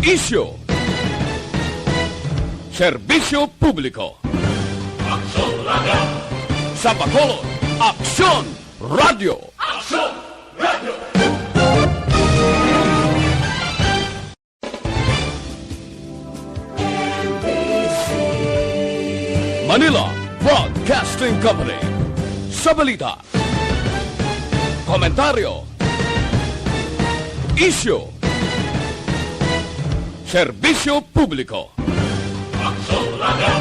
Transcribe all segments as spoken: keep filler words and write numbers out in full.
Isyu. Serbisyo publiko. Aksyon Radio. Sa Bacolod, Aksyon Radio. Aksyon Radio. Manila Broadcasting Company. Sa balita, komentaryo, isyu, serbisyo publiko. Aksyon Radio.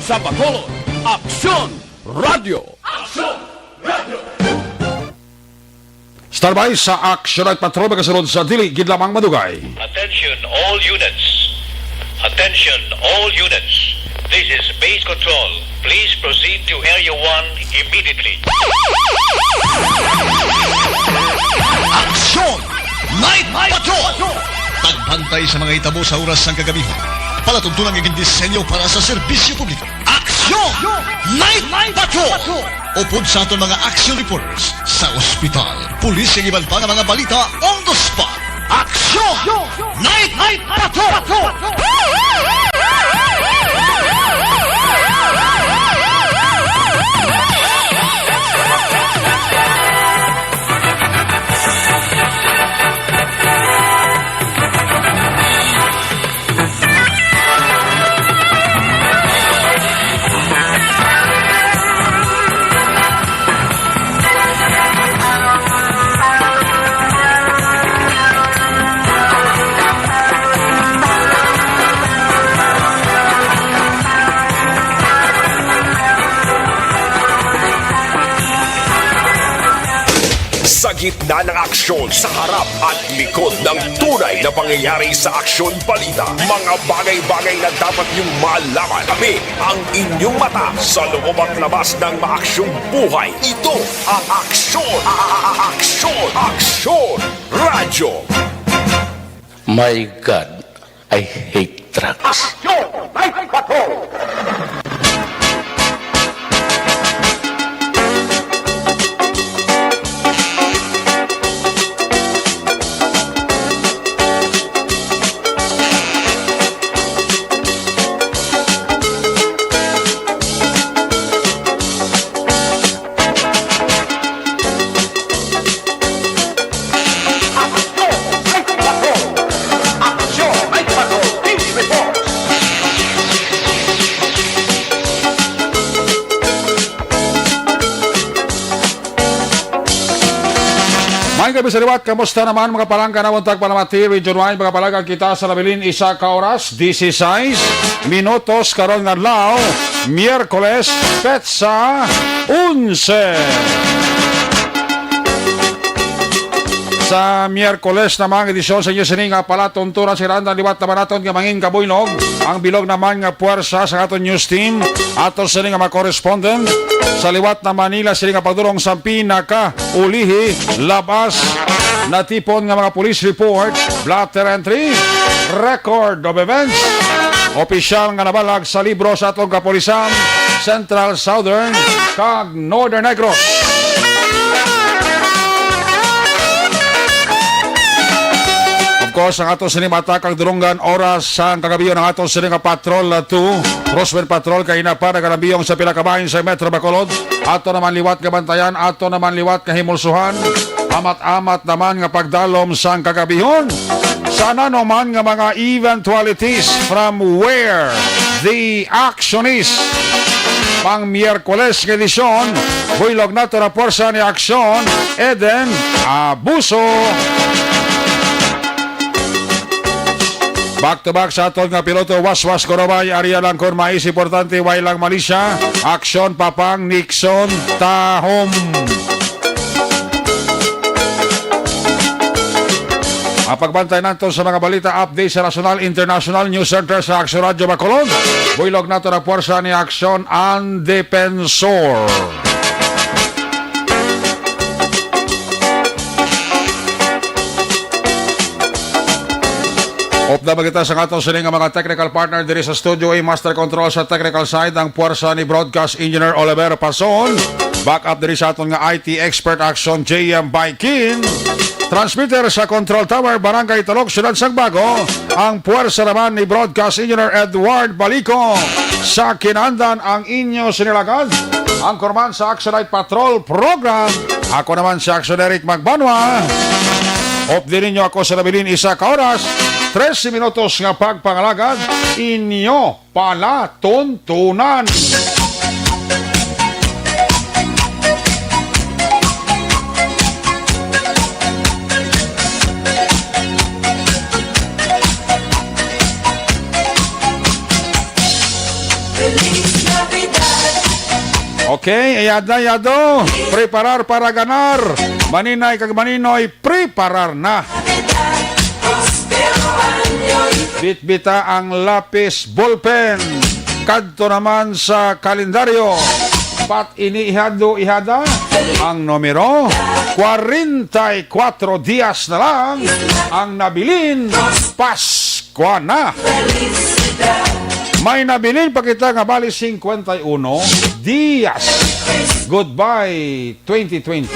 Sa Bacolod, Aksyon Radio. Aksyon Radio. Standby sa Action Night Patrol, magasunod sa dili gid lamang madugay. Attention all units. Attention all units. This is base control. Please proceed to Area one immediately. Action Night Patrol. Pagbantay sa mga hitabo sa oras sang kagabihon. Palatuntunan nga gindisenyo para sa serbisyo publiko. Aksyon! Night Patrol! Upod sa aton mga action reporters sa ospital, pulis, kag iban pa nga mga balita on the spot. Aksyon! Night Patrol! Sa gitna ng aksyon, sa harap at likod ng tunay na pangyayari sa aksyon balita, mga bagay-bagay na dapat niyong malaman. Kami ang inyong mata sa loob at labas ng maaksyong buhay. Ito ang Aksyon! A- a- a- Aksyon! Aksyon! Radyo! My God, I hate drugs. Aksyon! Night Patrol! Maayong gabi sa liwat. Kamusta naman, mga palangga? Nabuntag pa naman, T V Region One, mga palangga, kita sa nabilin isa ka oras, dieciséis minutos, karon nga adlaw, Miyerkules, petsa onse. Sa Miyerkules naman, edisyon sa inyo sini nga palatuntunan, sila ang liwat naman naton nga mangin kabuylog, ang bilog naman nga puwersa sa aton news team, aton sini nga mga correspondent, sa liwat na Manila, sini nga pagdulong sa pinakaulihi, labas natipon nga mga police report, blotter entry, record of events, opisyal nga nabalag sa libro sa atong kapulisan, Central, Southern, kag Northern Negros. Of course, ang ato sini mata kag dulonggan oras sa kagabi, ang ato sini nga Patrol two, Crosswind Patrol, kay ina pa nagalambiyong sa pila ka bahin sa Metro Bacolod. Ato naman liwat nga bantayan, ato naman liwat nga himulsuhan. Amat-amat naman nga pagdalom sang kagabihon. Sa nanuman nga mga eventualities from where the action is. Pang Miyerkules nga edisyon, buylog nato na puwersa ni Aksyon, Eden Abuso. Back to back sa aton nga piloto, waswas, kurabay, area lang kon mais, importante, way lang malisya. Aksyon, papang, Nixon, tahom. Ang pagbantay nato sa mga balita, update sa national, international news center sa Aksyon Radyo Bacolod. Buylog nato na puwersa ni Aksyon, ang Defensor. Upda magita sa aton sini nga mga technical partner diri sa studio, A Master Control sa technical side, ang puwersa ni Broadcast Engineer Oliver Pason. Back up diri sa aton nga I T expert action, J M Baikin. Transmitter sa Control Tower, Barangay Talok, Siyudad sang Bago. Ang puwersa naman ni Broadcast Engineer Edward Balico. Sa kinandan ang inyo sinilagad, ang kurman sa Action Night Patrol Program. Ako naman si Action Eric Magbanwa. Updi ninyo ako sa nabilin isa ka oras, trese minutos nga pagpangalagad, inyo palatuntunan. Okay, yada, yado. Preparar para ganar. Maninay kag maninoy, preparar na. Bitbita ang lapis, ballpen. Kadto naman sa kalendaryo. Pat ini ihado, ihada. Ang numero, kwarenta y kuatro dias na lang. Ang nabilin, Pasko na. May nabilin pa kita nga bali cincuenta y uno dias. Goodbye, twenty twenty.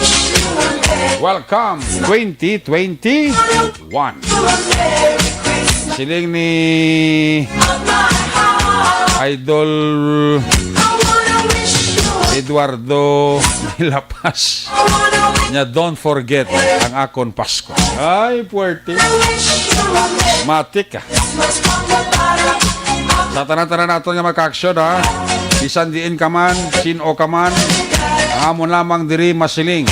Welcome, twenty twenty-one. Siling ni Idol Eduardo de La Paz. Nya, "Don't forget ang akon Pasko." Ay, puwerte. Matik ka. Sa tanan-tanan naton nga mga ka-aksyon, ha? Bisan diin ka man, sin-o ka man, ang amon lamang diri masiling,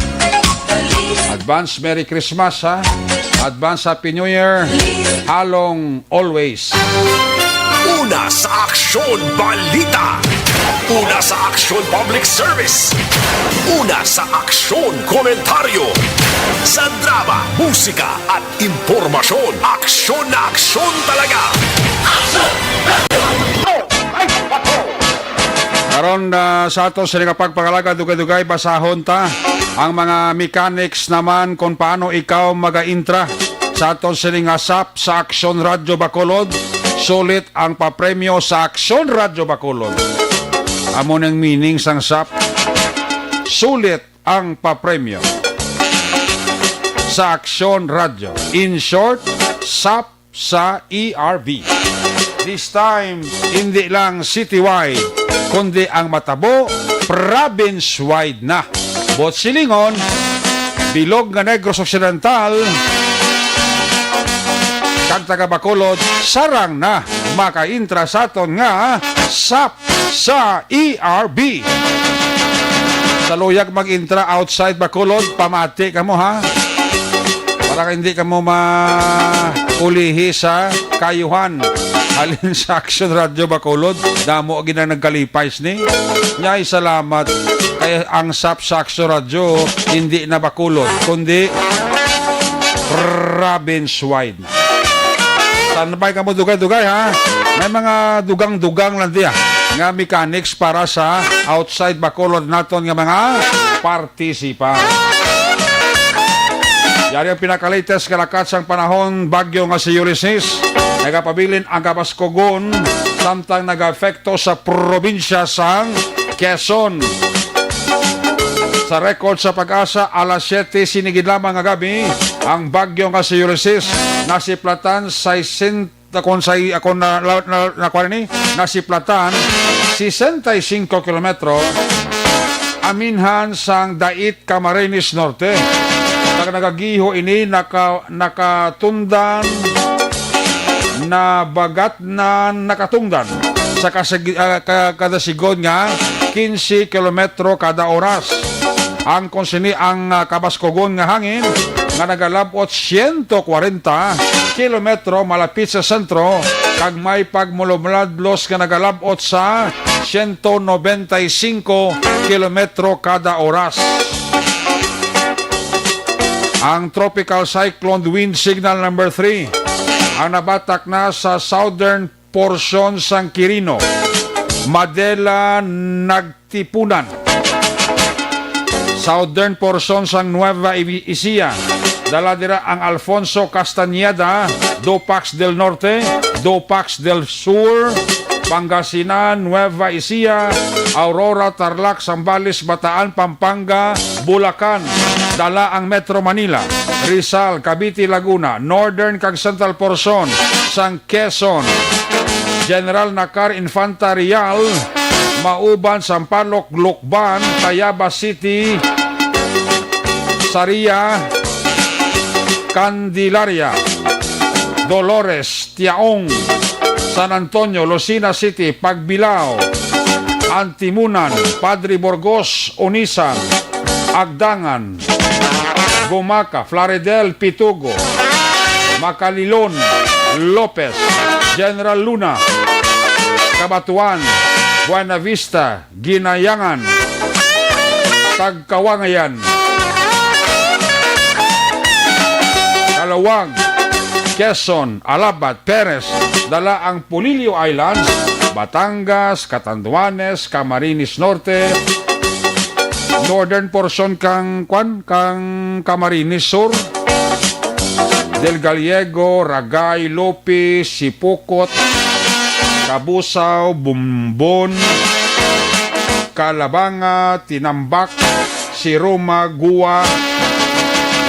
advance Merry Christmas, ha? Advance Happy New Year. Halong always. Una sa aksyon, balita. Una sa aksyon, public service. Una sa aksyon, komentaryo. Sa drama, musika, at impormasyon, aksyon na aksyon talaga. Karon, ah, sa ato sini nga pagpangalagad, dugay-dugay, basahon ta ang mga mechanics naman kung paano ikaw maga-intra sa ato sini nga sap sa Aksyon Radyo Bacolod. Sulit ang papremyo sa Aksyon Radyo Bacolod. Amo nang meaning sang sap. Sulit ang papremyo sa Aksyon Radyo. In short, sap sa E R V. This time, hindi lang citywide, kundi ang matabo, province-wide na. Buot silingon, bilog nga Negros Occidental, kag taga Bacolod, sarang na makaintra sa aton nga sap sa E R V. Sa luyag mag-intra outside Bacolod, pamati kamo, ha? Para hindi kamo maulihi sa kayuhan. Halin sa Aksyon Radyo Bacolod, damo gid ang nagkalipay sini. Nyay, salamat. Kay ang sap sa Aksyon Radyo, hindi na Bacolod, kundi province-wide. Tanbay kamo dugay-dugay, ha? May mga dugang-dugang lang diya nga mechanics para sa outside Bacolod naton nga mga partisipant. Yari ang pinaka-latest nga lakat sang panahon, bagyo nga si Ulysses. Nagapabilin ang kabaskugon, samtang nag-epekto sa probinsya sang Quezon. Sa record sa PAGASA, alas siyete sini gid lamang nga gabi, ang bagyo nga si Ulysses nasiplatan sesenta, kung sa, ako na, na, na, na, kuwan ni, nasiplatan sesenta y cinco kilometro aminhan sang Dait, Camarines Norte. Kag nagagiho ini naka-, nakatundan, nabagatnan, nakatungdan sa kasig-, ah, ka-, kada sigod nga quince kilometro kada oras. Ang kung sini ang, ah, kabaskugon nga hangin nga nagalab-ot siyento kwarenta kilometro malapit sa sentro, kag may pagmulomladlos nga nagalab-ot sa siyento nobenta y cinco kilometro kada oras. Ang Tropical Cyclone Wind Signal number three ang nabatak na sa southern portion sang Quirino, madela nagtipunan. Southern portion sang Nueva Evi-, Ecija. Dala dira ang Alfonso Castañeda, Dupax del Norte, Dupax del Sur, Pangasinan, Nueva Ecija, Aurora, Tarlac, Zambales, Bataan, Pampanga, Bulacan. Dala ang Metro Manila, Rizal, Cavite, Laguna, Northern kag Central portion sang Quezon, General Nakar, Infanta Real, Mauban, Sampaloc, Lucban, Tayabas City, Saria, Candelaria, Dolores, Tiaong, San Antonio, Lucena City, Pagbilao, Antimunan, Padre Burgos, Onisan, Agdangan, Gumaca, Plaridel, Pitugo, Macalilon, Lopez, General Luna, Cabatuan, Buenavista, Ginayangan, Tagkawangayan, Calawag, Quezon, Alabat, Perez, dala ang Polillo Islands, Batangas, Catanduanes, Camarines Norte, northern portion kang, kwan, kang Camarines Sur, Del Gallego, Ragay, Lopez, Sipocot, Cabusao, Bombon, Calabanga, Tinambac, Siruma, Gua,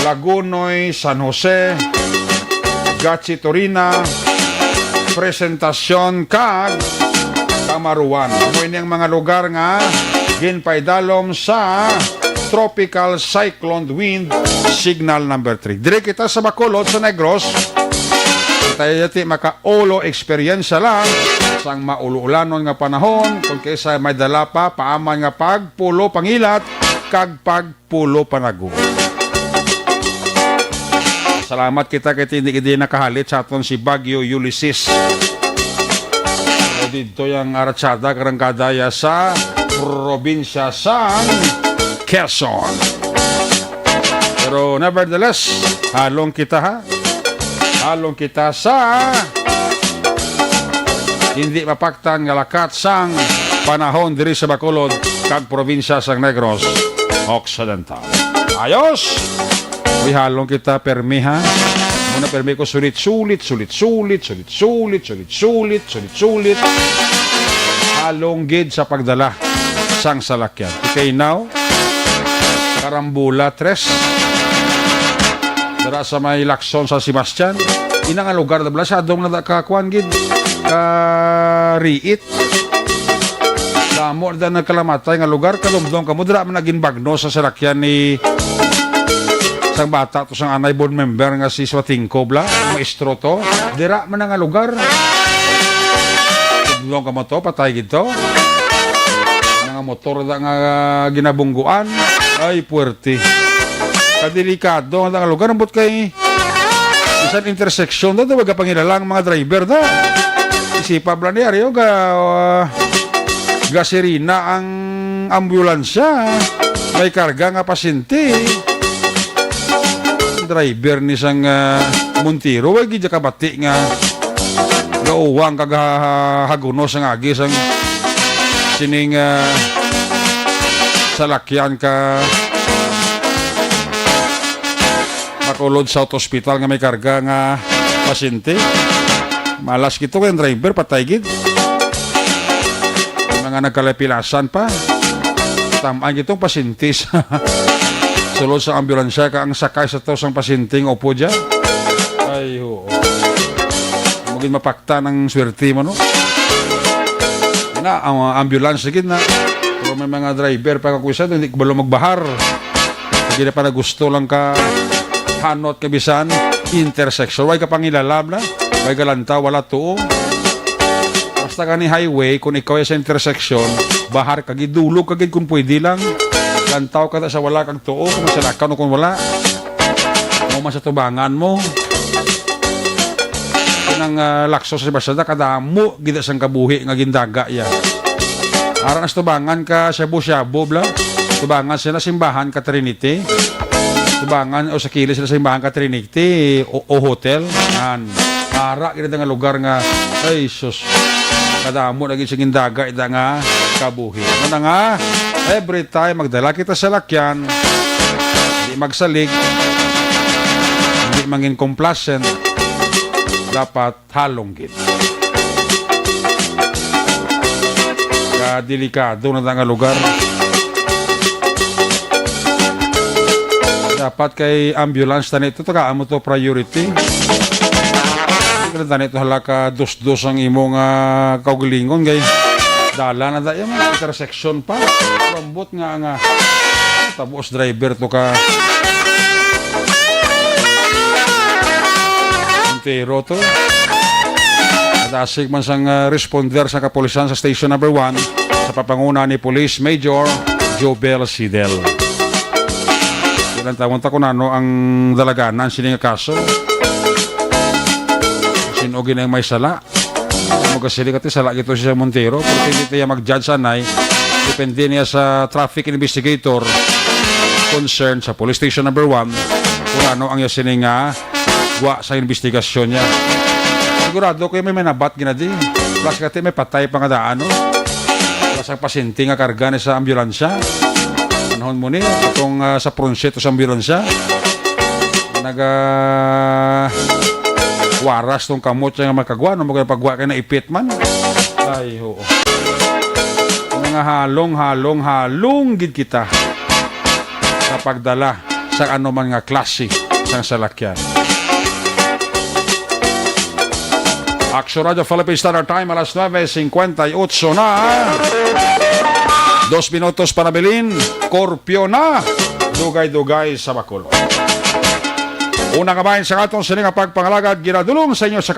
Lagunoy, San Jose, Gachitorina, Presentacion, kag Camaruan. Amo ini ang mga lugar nga ginpaidalom sa Tropical Cyclone Wind Signal number three. Diri kita sa Bacolod, sa Negros. Tayo yati makaulo eksperyensya lang sang maulo-ulanon nga panahon, kung kaysa may dala pa, paaman nga pagpulo pangilat, kag pagpulo panago. Salamat kita kay hindi, hindi nakahalit sa aton si Bagyo Ulysses. So, dito yung aratsada, karangkada ya sa probinsya sang Quezon. Pero nevertheless, halong kita ha. Halong kita sa hindi mapaktan nga lakat sang panahon diri sa Bacolod kag probinsya sang Negros Occidental. Ayos! Uy, halong kita permi ha. Muna permi ko sulit, sulit, sulit, sulit, sulit, sulit, sulit, sulit, sulit, sulit. Halong gid sa pagdala sang salakyan. Okay, now, Karambula tres. Dara sa may Lacson, San Sebastian. Ina nga lugar na bala, siya dong na ka, kuwan gid, ka riit. Damo na nagkalamatay nga lugar, kadumdom kamo, dira man naging bagno sa salakyan ni sang bata to, sang anay board member nga si Swatingko bla, maestro to. Dira man na nga lugar. Kadumdom kamo to, patay gid to. Mga motor da nga ginabungguan, ay puwerte. Kadelikado nga lugar, ambot kay isang intersection da, da, wag pangilala ang mga driver da. Isipa bla ni Ario ga, ah, gasirina ang ambulansya. May karga nga pasyente. Driver ni sang, ah, Montero, wag gid kabati nga gauwang kag ha-, ha-, hagunos ang agi sang sining, ah, salakyan ka makulod sa hospital nga may karga nga pasyente. Malas gito kay ang driver, patay gid. May mga nagkalapilasan pa. Tamaan gitong pasyente sa sulod sa ambulansya ka ang sakay sa to sang pasyente nga upo dyan. Ay, oo. Maging mapakta ng swerte mo, no? Na, ang mga ambulance gid na. Pero may mga driver pa kakuisa, hindi ko balo magbahar. Hindi na pa na gusto lang ka hanot ka bisan intersection. Way ka pangilalab na. Way ka lantaw, wala tuo. Basta gani highway, kung ikaw ay sa intersection, bahar ka gid, dulog ka gid kung pwede lang. Lantaw ka na sa wala kag tuo, kung masalakaw no kung wala. Mo man sa tubangan mo. Nang, ah, Lacson sa Sebastian, kadamo gid sang kabuhi nga gindaga iya. Ara na sa tubangan ka shabu-shabu, bla. Tubangan sila simbahan ka Trinity. Tubangan o sa kilid sila simbahan ka Trinity o, o hotel. Yan. Ara gid nga lugar nga, ay sus. Kadamo na gid sa gindaga ida nga kabuhi. Ano na nga? Every time magdala kita sa lakyan, hindi magsalig, hindi mangin complacent, dapat halong gid. Ka delikado na ta nga lugar. Dapat kay ambulance tani to, tagaan mo to priority. Hindi ka na tani to hala ka dos-dos ang imong, ah, kaugalingon kay dala na tayo, man. Intersection pa. Lambot nga, nga. Tabos driver to ka. Entero to. Nadasig man sang, ah, responder sa kapulisan sa Station Number One sa papanguna ni Police Major Jobel Sidel. Ilang taon ta kung ano ang dalaganan sini nga kaso. Sino gid ang may sala? Magasiling ka ti sala gito si Montero, pero hindi tiya mag-judge anay. Depende niya sa traffic investigator concerned sa police station number one kung ano ang iya sini nga gwa sa investigasyon niya. Sigurado ko may manabat ginadi. Plus kati may patay pa nga daan, no? Plus ang pasyente nga karga ni sa ambulansya. Panahon mo ni, itong, ah, sa pronseto sa ambulansya. Naga waras tong kamot siya nga magkagwa, no? Magkagwa kay naipit man. Ay, oo. Mga halong, halong, halong gid kita sa pagdala sa anuman nga klase sang salakyan. Action Radio Philippine Standard Time, alas nuebe cincuenta y ocho na. Dos minutos para bilin, korpyo na. Dugay-dugay sa Bacolod. Una nga bahin sa aton sini nga pagpangalagad, ginadulong sa inyo sa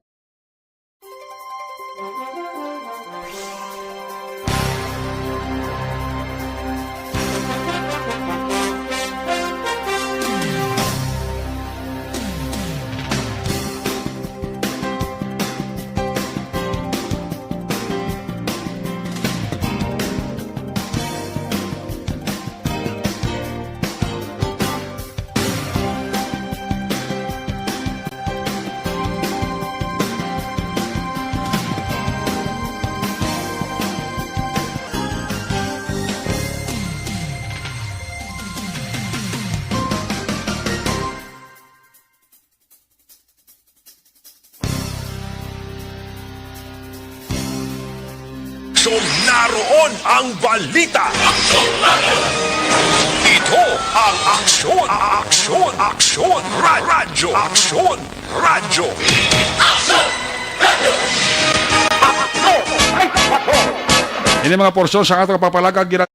Aksyon, naroon ang balita. Ito ang Aksyon, Aksyon, Aksyon, Ra-, Radyo, Aksyon, Radyo. Ini mga porsyon sa ato kapapalagan gina-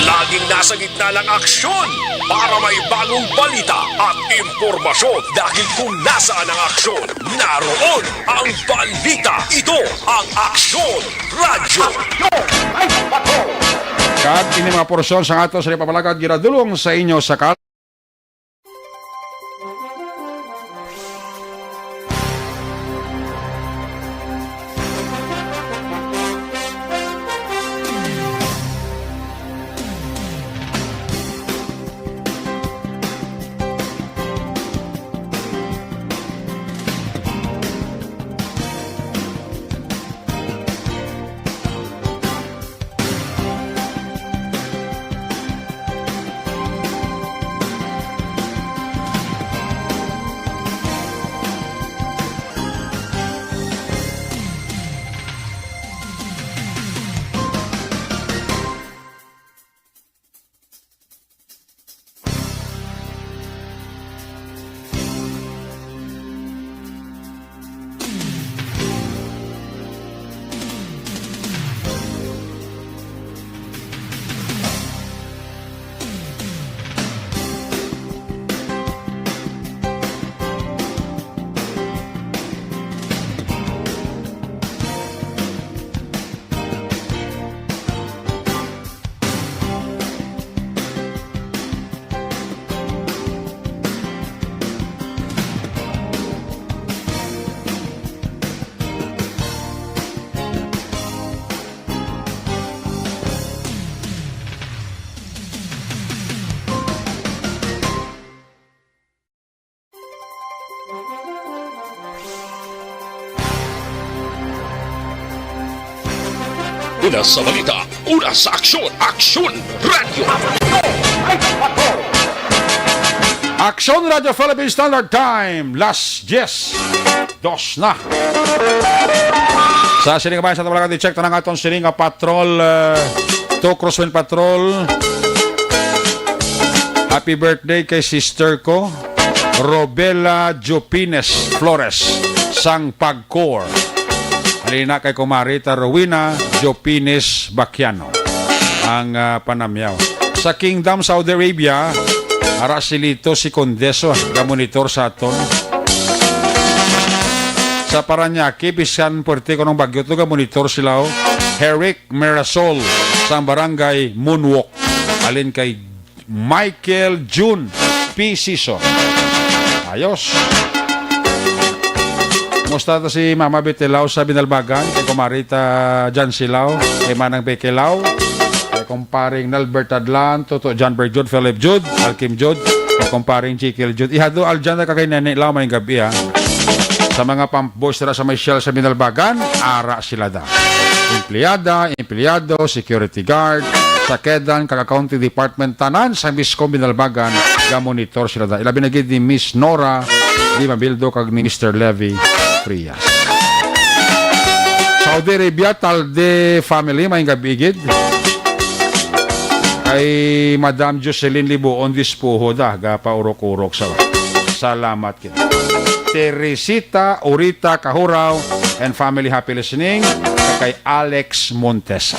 Laging nasa gitna ng aksyon para may bagong balita at impormasyon, dahil kung nasaan ang aksyon, naroon ang balita. Ito ang Aksyon Radyo. Kag ini mga porsyon sa ato sa ipapalagad ginadulong sa inyo sa kal- Una sa balita, una sa aksyon, Aksyon Radio. Aksyon Radio Philippine Standard Time, las diyes, dos na. Sa sining bayan sa Tabalagad, i-check ta na nga aton sining nga patrol, uh, two Crosswind Patrol. Happy birthday kay sister ko, Robela Jopines Flores, sang Pagcor. Halina kay Kumarita Rowena Jopines Baquiano ang, ah, panamyaw. Sa Kingdom, Saudi Arabia, ara si Lito, si Condeso, gamonitor sa aton. Sa Parañaque, bisan puwerte ko ng bagyo to, gamonitor sila, oh. Herrick Mirasol, sa barangay Moonwalk. Alin kay Michael June P. Sison. Ayos. Musta to si Mama Betelao sa Binalbagan? Kay Kumarita Jan Silao, kay Manang Bekelao, kay Kumparing Nalbert Adlan, Toto John Berjud, Philip Jud, Alkim Jud, kay Kumparing Jekyll Jud. Ihado Aljan na kagay nene, Lao, may gabi, ha. Sa mga pump boys dira sa may Shell sa Binalbagan, ara sila da. Empleyada, empleyado, security guard, sa Kedan, kag accounting department, tanan sa Miscom Binalbagan, ga-monitor sila da. Ilabi na gid ni Miss Nora Di Mabildo kag ni Mister Levy Frias. Saudi Arabia, Talde family, may gabi gid. Kay Madam Jocelyn Libuon Dispuho da, ga paurok-urok sa. Salamat. Teresita Urita Kahuraw and family, happy listening. Kay Alex Montesa.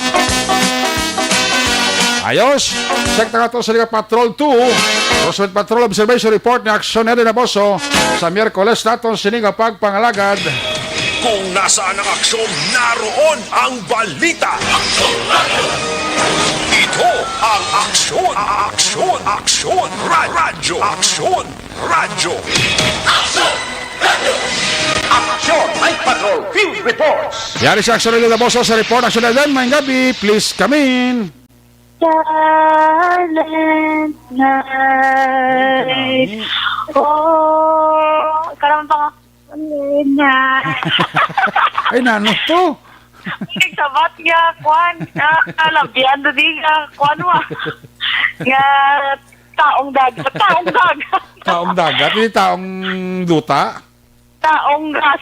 Ayos. Check na nga to sa Liga Patrol two. Roosevelt Patrol Observation Report ni Aksyon Eddie Naboso sa Miyerkules naton sini nga pagpangalagad. Kung nasaan ang aksyon, naroon ang balita. Ito ang Aksyon, Aksyon, Aksyon, Ra- Radyo, Aksyon. Radyo. Aksyon Night Patrol Field Reports. Yari sa Aksyon Radio Naboso sa report. Aksyon Eden, may gabi. Please come in. Silent night. Oh, karon pa nga. Silent night. Ay, nano to? Nagsabat nga, kwan. Ah, kalabian na di nga, kwan wa. Nga, taong dagat. Taong dagat. Taong dagat, hindi taong duta? Taong gas.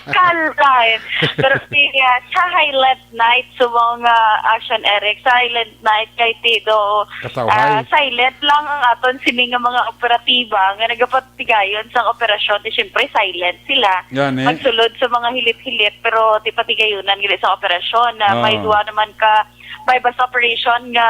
Kalay. Pero siya, sa Silent Night, sa mga Action Eric, Silent Night kay Tido, Katawhay. Ah, silent lang ang aton sini nga mga operatiba nga nagapatigayon sa operasyon. Di, syempre, silent sila. Gani. Magsulod sa mga hilit-hilit, pero di patigayunan gid sa operasyon. Na may Oo. Duwa naman ka may bus operation nga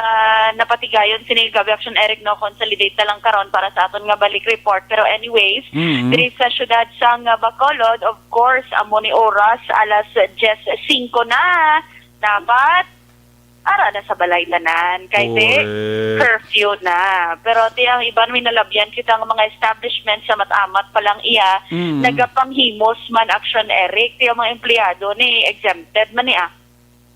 napatigayon sini gabi, Action Eric, no? Consolidate na lang karon para sa aton nga balik report. Pero anyways, Mm-hmm. Diri sa siyudad sang Bacolod, of course, amo ni oras, alas diyes singko na. Dapat, ara na sa balay tanan. Kay, te, Correct. Curfew na. Pero, te, ang iban, may nalabyan kita nga mga establishment sa Matamat pa lang iya, Mm. nagapanghimos man, Action Eric. Te, ang mga empleyado ni exempted man ni, ah.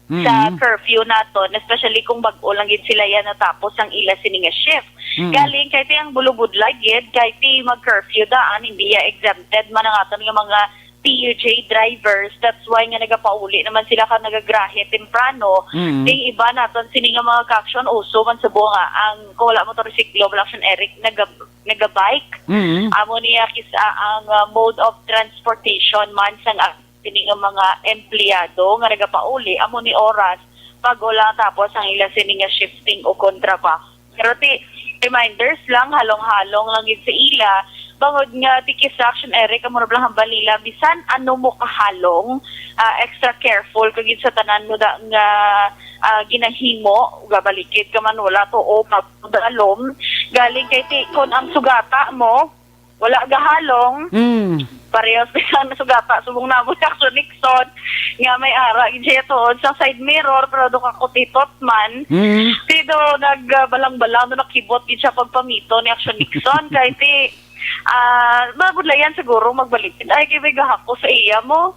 Sa Mm. curfew naton, especially kung bag-o lang gid sila yan natapos ang ila sini nga shift. Mm. Galing kay ti ang bulubudlay gid, kay ti mag-curfew daan, hindi ya exempted man ang aton nga mga T U J drivers. That's why nga nagapauli naman sila kag nagagrahe temprano. Mm. Ting iba naton sini nga mga ka-action, uso man sa bunga ang kung wala motorsiklo, wala, Action Eric, naga-, naga-bike. Mm. Amo niya kis-, ah, ang, ah, mode of transportation man sang sini nga mga empleyado nga nagapauli amo ni oras bag-o lang tapos ang ila sini nga shifting o kontraba. Pero ti, reminders lang, halong-halong lang gid sa ila, bangod nga ti kis-a, Action Eric, amo ra lang hambal nila, bisan ano mo kahalong, ah, extra careful ka gid sa tanan mo da, nga, ah, ginahimo, gabalikid ka man, wala to, o pagdalom, galing kay ti, kon ang sugata mo, wala gahalong. Mm. Parehas lang ang sugata subong namo ni Action Nixon nga may ara gid siya tuod sa side mirror, pero do ka kutitot man. Mm. Ti do nagbalang-balang do nakibot gid siya pagpamito ni Action Nixon kay ti, ah, mabudlayan siguro magbalik. Ay, kay may gahako sa iya mo.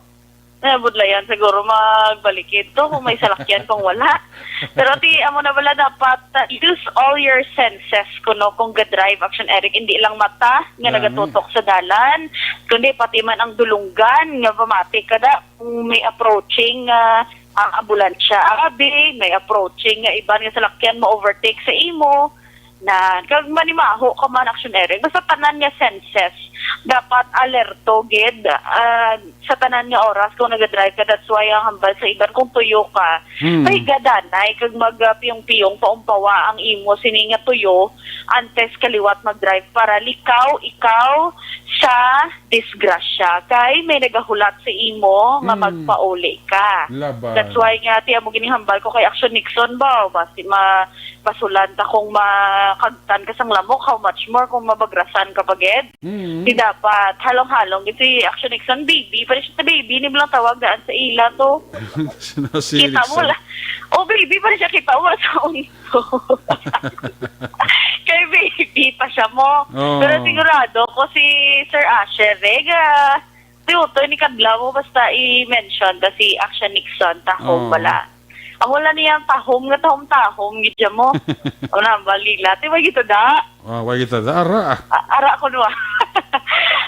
Nabudlayan siguro magbalik ito kung may salakyan, kung wala. Pero ti, amo na bala dapat, uh, use all your senses kuno kung ga-drive, Action Eric. Hindi lang mata nga Gani. Nagatutok sa dalan, kundi pati man ang dulunggan nga pamati ka da kung may approaching, uh, ah, ambulansya, abi, may approaching nga iban nga salakyan ma-overtake sa imo, na, kag manimaho ka man, Action Eric. Basta tanan nga senses, dapat alerto gid, ah, sa tanan nga oras kung nagadrive ka. That's why ang hambal sa iban, kung tuyo ka, Hmm. pahigadanay, kag magpiyong-piyong paumbawa ang imo sini nga tuyo antes ka liwat magdrive para likaw ikaw sa disgrasya. Kay may nagahulat sa imo nga Hmm. magpauli ka. Laban. That's why nga, ti, amo gini hambal ko kay Action Nixon ba, basi ma-, basulan ta kung makagtan ka sang lamok, how much more kung mabagrasan ka pa gid. Mm. Di dapat, halong-halong gid si Action Nixon, baby, pwede siya sa baby, ni lang tawag daan sa ila to. Sino si Kita mo Nixon? La-, oh, baby, pwede siya, kita mo sa unto. Kay baby pa siya mo. Oo. Pero sigurado ko si Sir Asher, eh, ga-, tiutoy ni kadlaw mo, basta i-mention ta si Action Nixon, tahong Oo. bala. Amo lang niyang tahom nga tahom-tahom, gid siya mo. O na, balila. Ti, wa gito da. Ah, wa gito da, ara. A-, ara ko, no?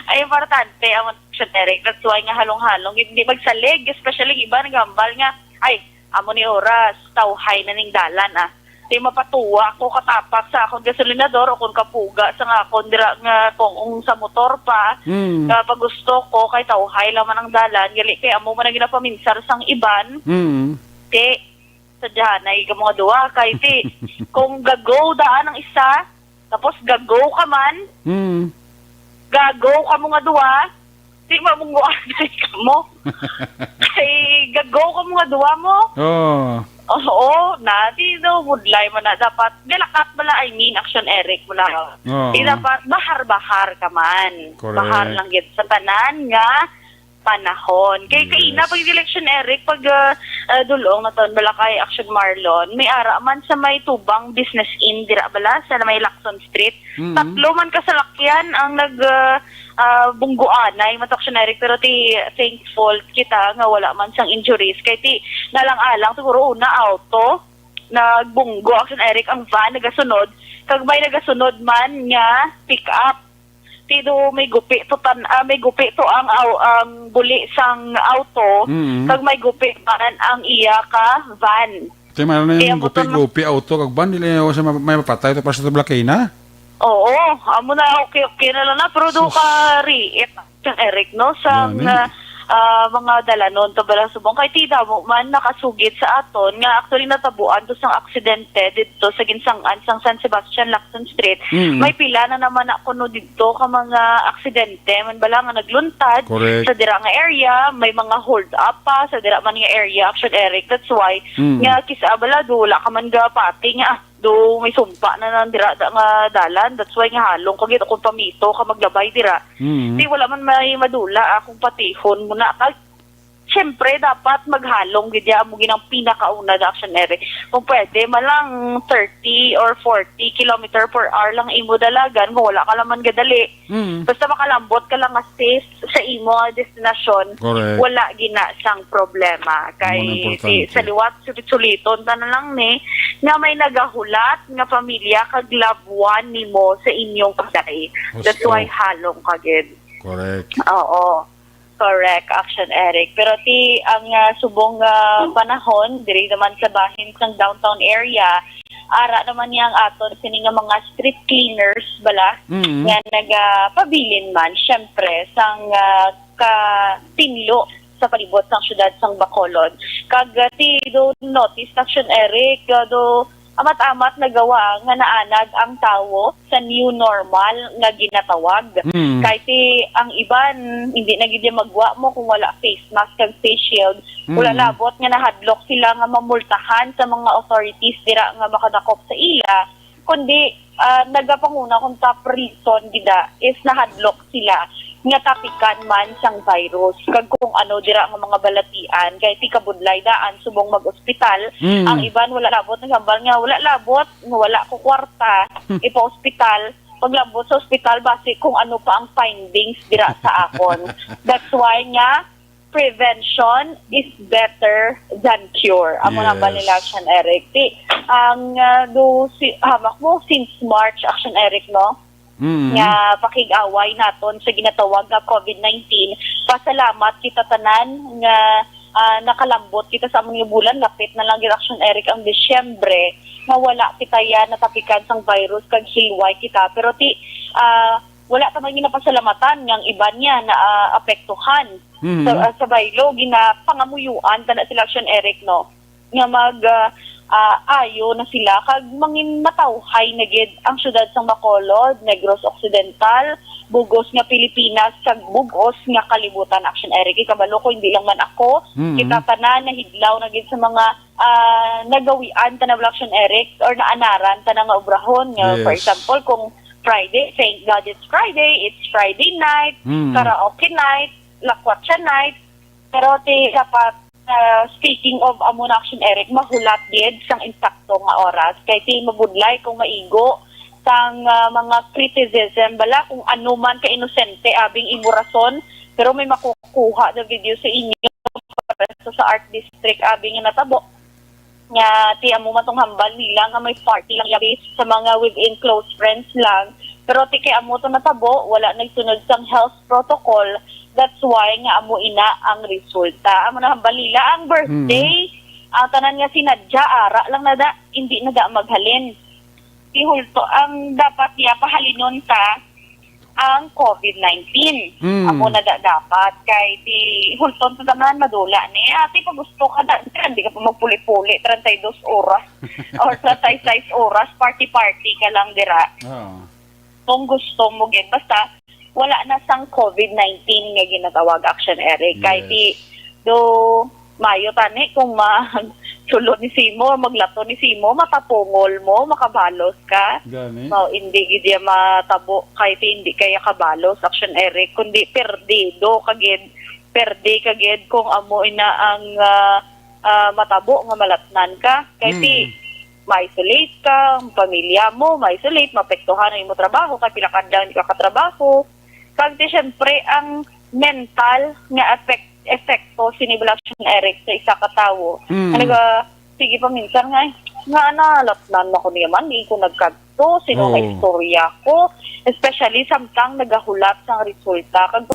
Ay, importante, amo siya, Derek. That's why nga halong-halong, hindi magsalig, especially iba nagambal nga, "Ay, amo ni oras, tawhay na ning dalan, ah." Ti, mapatuwa ko katapak sa akon gasolinador o kung kapuga sa nga akon dira nga kung sa motor pa, Hmm. nga pag gusto ko kay tawhay lang man ang dalan, gali kay amo man ang ginapaminsar sang iban. Hmm. Ti, sadyahanay ka mga duwa, kay ti, kung gagaw daan ang isa, tapos gagaw ka man, Hmm. gagaw ka mo nga duwa, ti, mamungguan ka mo. Kay gagaw ka mo nga duwa mo. Oh. Oo, na, ti, no, budlay man na. Dapat, galakat bala, I mean, Action Eric mo na. Oo. Ti, dapat, bahar-bahar ka man. Correct. Bahar lang gid sa tanan nga panahon. Kay Yes. kaina pag election, Eric, pag, ah, ah, dulong na taon bala kay Action Marlon, may ara man sa may Tubang Business Inn, dira bala, sa may Lacson Street. Mm. Tatlo man ka salakyan ang nag, ah, ah, bungguanay, man to, Action Eric, pero ti thankful kita nga wala man sang injuries. Kay ti nalang-alang siguro una auto, nagbunggo, Action Eric, ang van nagasunod, kag may nagasunod man nga pick up. Ti do may gupi to tan-, ah, may gupi to ang au-, ang buli sang auto, Mm. kag may gupi man ang iya ka van. Ti man na Kaya yung mo to na- gupi-gupi, auto, kag van, dili na siya ma-, may mapatay to para sa tablakay na. Oo, amo na, okay, okay na lang na, pero do Sus. ka riit, Eric, no, sang, Gani. ah, ah, mga dalanon to bala subong. Kay ti damo man nakasugid sa aton nga actually natabuan to sang aksidente didto sa ginsang-an sang San Sebastian, Lacson Street. Mm. May pila na naman na kuno didto ka mga aksidente man bala nga nagluntad Correct. sa dira nga area, may mga hold up pa sa dira man nga area, Action Eric. That's why Mm. nga kisa bala do wala ka man gapati nga, ah, do may sumpa na nang dira da nga dalan. That's why nga halong ka gid kung pamito ka maglabay dira. Mm. Ti wala man may madula, ah, kung patihon mo na. Kag, siyempre, dapat maghalong gid ya, amo gid ang pinakauna da, Action Eric. Kung pwede, malang thirty or forty kilometer per hour lang imo dalagan kung wala ka lang man gadali. Mm. Basta makalambot ka lang nga safe sa imo nga destinasyon, Correct. wala gina sang problema. Amo na Kay importante. si, sa liwat, sulit-suliton ta na lang ni, nga may nagahulat nga pamilya kag loved one nimo sa inyong pagdali. That's Husto. why halong ka gid. Correct. Oo. Correct, Action Eric. Pero ti ang, ah, subong nga panahon, diri naman sa bahin sang downtown area, ara naman niya ang aton sini nga mga street cleaners bala Mm. nga nagapabilin man, syempre, sang, ah, katinlo sa palibot sang syudad sang Bacolod. Kag, ah, ti do notice, Action Eric, ah, do amat-amat nagawa nga naanad ang tawo sa new normal nga ginatawag. Mm. Kay ti ang iban, hindi na gid magwa mo kung wala face mask kag face shield. Wala Mm. labot nga nahadlok sila nga mamultahan sa mga authorities dira nga makadakop sa ila, kundi, ah, nagapanguna kung top reason gida is nahadlok sila nga tapikan man sang virus kag kung ano dira nga mga balatian. Kay ti kabudlay daan subong mag-ospital, Mm. ang iban wala labot, naghambal nga wala labot, nga wala ko kwarta, ipa-ospital. Paglabot sa ospital, basi kung ano pa ang findings dira sa akon. That's why nga, prevention is better than cure. Amo na ba Yes. nila, Action Eric? Ti, ang, ah, do, si, hamak mo, since March, Action Eric, no? Mm. Nga pakig-away naton sa ginatawag nga covid nineteen. Pasalamat kita tanan nga ah, nakalambot kita sa amon nga bulan, lapit na lang gid, Action Eric, ang Disyembre, nga wala kita ya natapikan sang virus kag hilway kita. Pero ti, ah, wala ta man ginapasalamatan nga ang iban niya na, ah, apektuhan. Mhm. Sa, ah, sa baylo, ginapangamuyuan ta na sila, Action Eric, no? Nga mag, ah, ah, ayo na sila kag mangin matawhay na gid ang siyudad sang Bacolod, Negros Occidental, bug-os nga Pilipinas, kag bug-os nga kalibutan, Action Eric. Kabalo ko, hindi lang man ako, Mhm. kita tanan nahidlaw na gid sa mga, ah, nagawian ta na, Action Eric, or naanaran ta na nga obrahon. Nga, for Yes. example, kung Friday, thank God it's Friday, it's Friday night, Mhm. karaoke night, lakwatsa night. Pero ti dapat, ah, speaking of amo na, Action Eric, mahulat gid sang insakto nga oras. Kay ti mabudlay kung maigo sang, ah, mga criticism bala, kung ano man ka inosente abing imo rason, pero may makukuha na video sa inyo para sa, sa art district abing nga natabo. Nga ti amo man tong hambal nila nga may party lang, labi sa mga within close friends lang. Pero ti kay amo to natabo, wala nagsunod sang health protocol. That's why nga amo ina ang resulta. Amo na hambal nila, ang birthday, Mm. ang tanan nga sinadya, ara lang na da, hindi na da maghalin. Ti hulto ang dapat niya pahalinon ta ang covid nineteen. Mm. Amo na da dapat kay ti hulton ta tanan, madula ni. Ate, pag gusto ka na, hindi ka pa magpuli-puli, treinta y dos oras or treinta y seis oras, party-party ka lang dira. Oo. Kung gusto mo gid, basta wala na sang covid nineteen nga ginatawag, Action Eric. Kay Yes. ti do mayo tani kung magsulod ni simo, maglato ni simo, matapungol mo, makabalos ka. Gani. Mao, hindi gid ya matabo kay ti hindi kaya kabalos, Action Eric, kundi perdido ka gid, perde ka gid kung amo ina ang, ah, ah, matabo nga malatnan ka. Kay ti Mm. ma-isolate ka, ang pamilya mo ma-isolate, maapektuhan ang imo trabaho, kay pila ka adlaw hindi ka katrabaho. Kag ti, syempre, ang mental nga effect, epekto sini bala, Action Eric, sa isa ka tawo. Mm. Nga naga, sige pa minsan nga, "Ay, nga ana, latnan na ko niya man, di ko nagkadto, sino Oo. ka istorya ko?" Especially samtang nagahulat sang resulta. Kag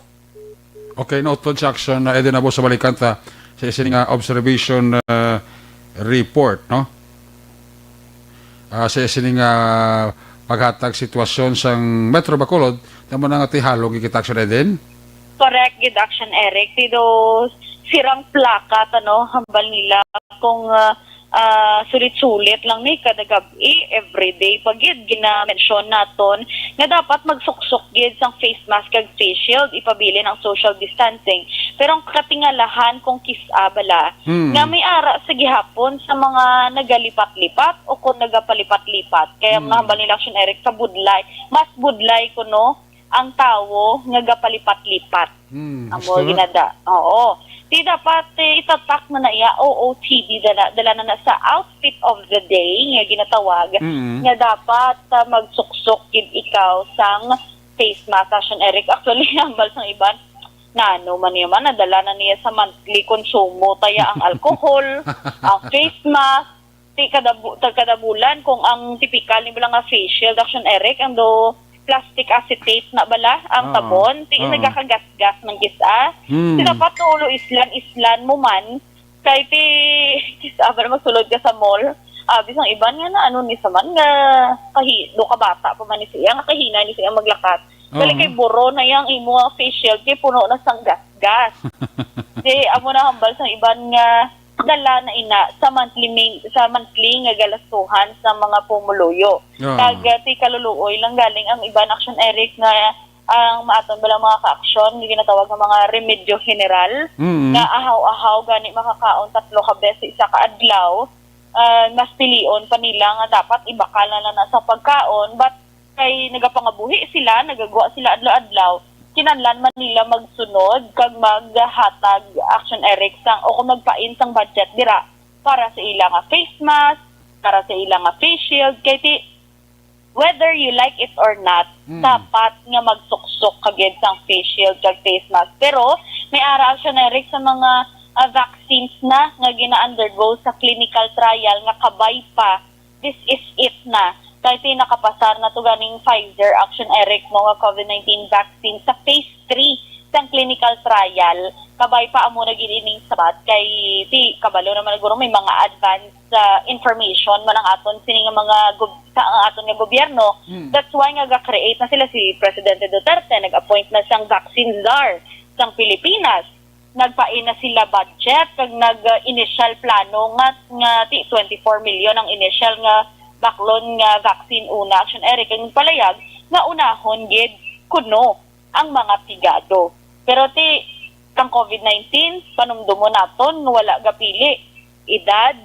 Okay, noted sa Action, uh, Eden Abo, sa balikan ta sa isa nga observation, uh, report, no? Ah, sa isa nga paghatag sitwasyon sang Metro Bacolod, tamo na nga ti halong gid kita, Action Eden? Correct gid, Action Eric. Ti do sirang plaka ta, no, hambal nila kung, ah, ah, sulit-sulit lang ni kada gab-i, everyday pa gid ginamensyon naton nga dapat magsuksok gid sang face mask kag face shield, ipabilin ang social distancing. Pero ang katingalahan kung kis-a bala Hmm. nga may ara sa gihapon sa mga nagalipat-lipat o kung nagapalipat-lipat. Kaya Hmm. mga hambal nila, Action Eric, sa budlay, mas budlay kuno ang tawo nga gapalipat-lipat. Hmm, Amo gusto na? ginada. Oo. Ti dapat, eh, itatak na na iya, O O T D, dala, dala na na sa outfit of the day nga ginatawag, Mm. nga dapat, ah, magsuksok gid ikaw sang face mask, Action Eric. Actually, hambal sang iban, nano man niya man, nadala na niya sa monthly konsumo, taya ang alcohol, ang face mask, ti kada bu-, tag kada bulan, kung ang tipikal ni bala nga face shield, Action Eric, ang do plastic acetate na bala, ang Oo. tabon, ti Oo. nagakagasgas ng kis-a. Hmm. Ti dapat no ulo islan, islan mo man, kay ti kis-a bala magsulod ka sa mall. Ah, bisang iban nga na, ano ni sa man nga, kahi-, do ka bata pa man ni siya, nga kahinay ni siya maglakat. Dali Oo. kay buro na yang imo nga face shield, kay puno na sang gasgas. Di, amo na hambal sang iban nga dala na ina sa monthly main-, sa monthly nga galastuhan sa mga pumuluyo. Oo. Kag, ah, ti kaluluoy lang galing ang iban, Action Eric, nga ang maaton bala mga ka-aksyon nga ginatawag nga mga remedyo general, Mm. nga ahaw-ahaw gani makakaon tatlo ka beses sa isa ka adlaw, ah, mas pilion pa nila nga dapat ibakal na lang na sa pagkaon, but kay nagapangabuhi sila, nagagwa sila adlaw-adlaw, kinahanglan man nila magsunod kag maghatag, Action Eric, sang, o kung magpain sang budget dira para sa ila nga face mask, para sa ila nga face shield, kay ti, whether you like it or not, Mm. dapat nga magsuksok ka gid sang face shield kag face mask. Pero may ara, Action Eric, sa mga, ah, vaccines na nga gina-undergo sa clinical trial nga kabay pa, this is it na. Kay ti nakapasar na to ganing Pfizer, Action Eric, mo nga covid nineteen vaccine sa phase three sang clinical trial. kabay pa amo na gid ining sabat kay ti kabalo naman guro may mga advance ah, information man ang aton sini nga mga gob- sa ang aton nga gobyerno. Mm. That's why nga ga-create na sila si Presidente Duterte, nag-appoint na sang vaccine czar sang Pilipinas. Nagpain na sila budget kag nag-initial plano nga nga ti twenty-four million ang initial nga baklon nga vaccine una, Action Eric, ang palayag nga unahon gid kuno ang mga pigado. Pero ti kang COVID nineteen, panumdumon naton nga wala gapili edad,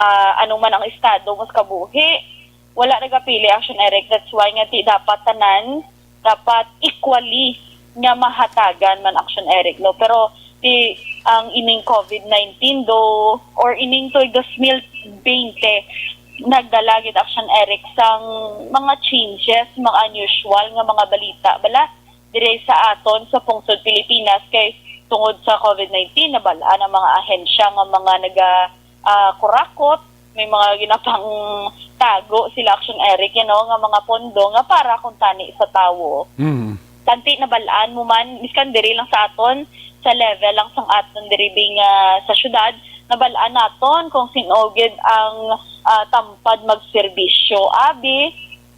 ah, ano man ang estado mo sa kabuhi, wala nagapili, Action Eric. That's why nga ti dapat tanan, dapat equally nga mahatagan man, Action Eric, no? Pero ti ang ining COVID nineteen do, or ining tuig dos mil bente, nagdala gid, Action Eric, sang mga changes, mga unusual nga mga balita. Bala, dire sa aton sa pungsod Pilipinas kay tungod sa COVID nineteen, nabal-an ang mga ahensya nga mga naga, ah, kurakot, may mga ginapang tago sila, Action Eric, you know, nga mga pondo nga para kuntani sa tawo. Mm. Tanti nabal-an mo man, miskan diri lang sa aton, sa level lang sang aton diri bing, ah, sa syudad, nabal-an naton kung sin-o gid ang, ah, tampad magserbisyo. Abi,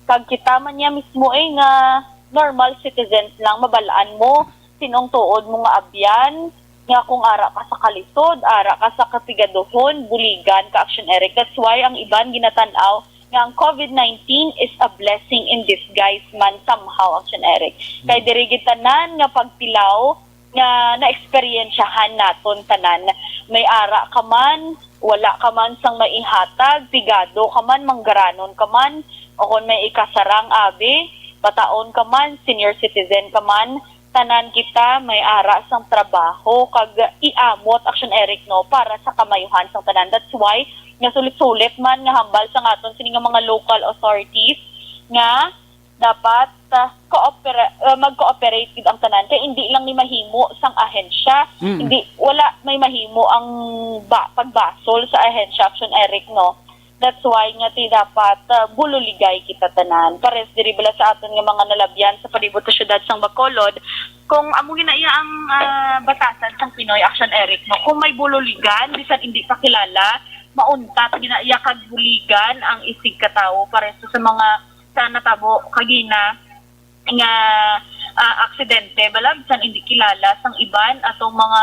kag kita man niya mismo eh nga normal citizens lang, mabal-an mo sinong tuod mo nga abyan, nga kung ara ka sa kalisod, ara ka sa kapigaduhon, buligan ka, Action Eric. That's why ang iban ginatan-aw nga ang COVID nineteen is a blessing in disguise man somehow, Action Eric. Kay diri gid tanan nga pagtilaw nga naeksperyensyahan naton tanan. May ara ka man, wala ka man sang maihatag, pigado ka man, manggaranon ka man, o kon may ikasarang abi, bataon ka man, senior citizen ka man, tanan kita may ara sang trabaho kag iamot, Action Eric, no, para sa kamayuhan sang tanan. That's why nga sulit-sulit man nga hambal sang aton sini nga mga local authorities nga dapat, ah, coopera-, ah, mag-cooperate gid ang tanan kay hindi lang ni mahimo sang ahensya. Mm. Hindi, wala may mahimo ang ba-, pagbasol sa ahensya, Action Eric, no? That's why nga ti dapat, ah, bululigay kita tanan. Pares diri bala sa aton nga mga nalabyan sa palibot sa syudad sang Bacolod, kung amo gina iya ang, ah, batasan sang Pinoy, Action Eric, no? Kung may bululigan, bisan hindi pa kilala, mauntat gina iya kag buligan ang isig ka tawo. Pares sa mga sa natabo kagina nga, ah, aksidente, bala, bisan hindi kilala sang iban atong mga,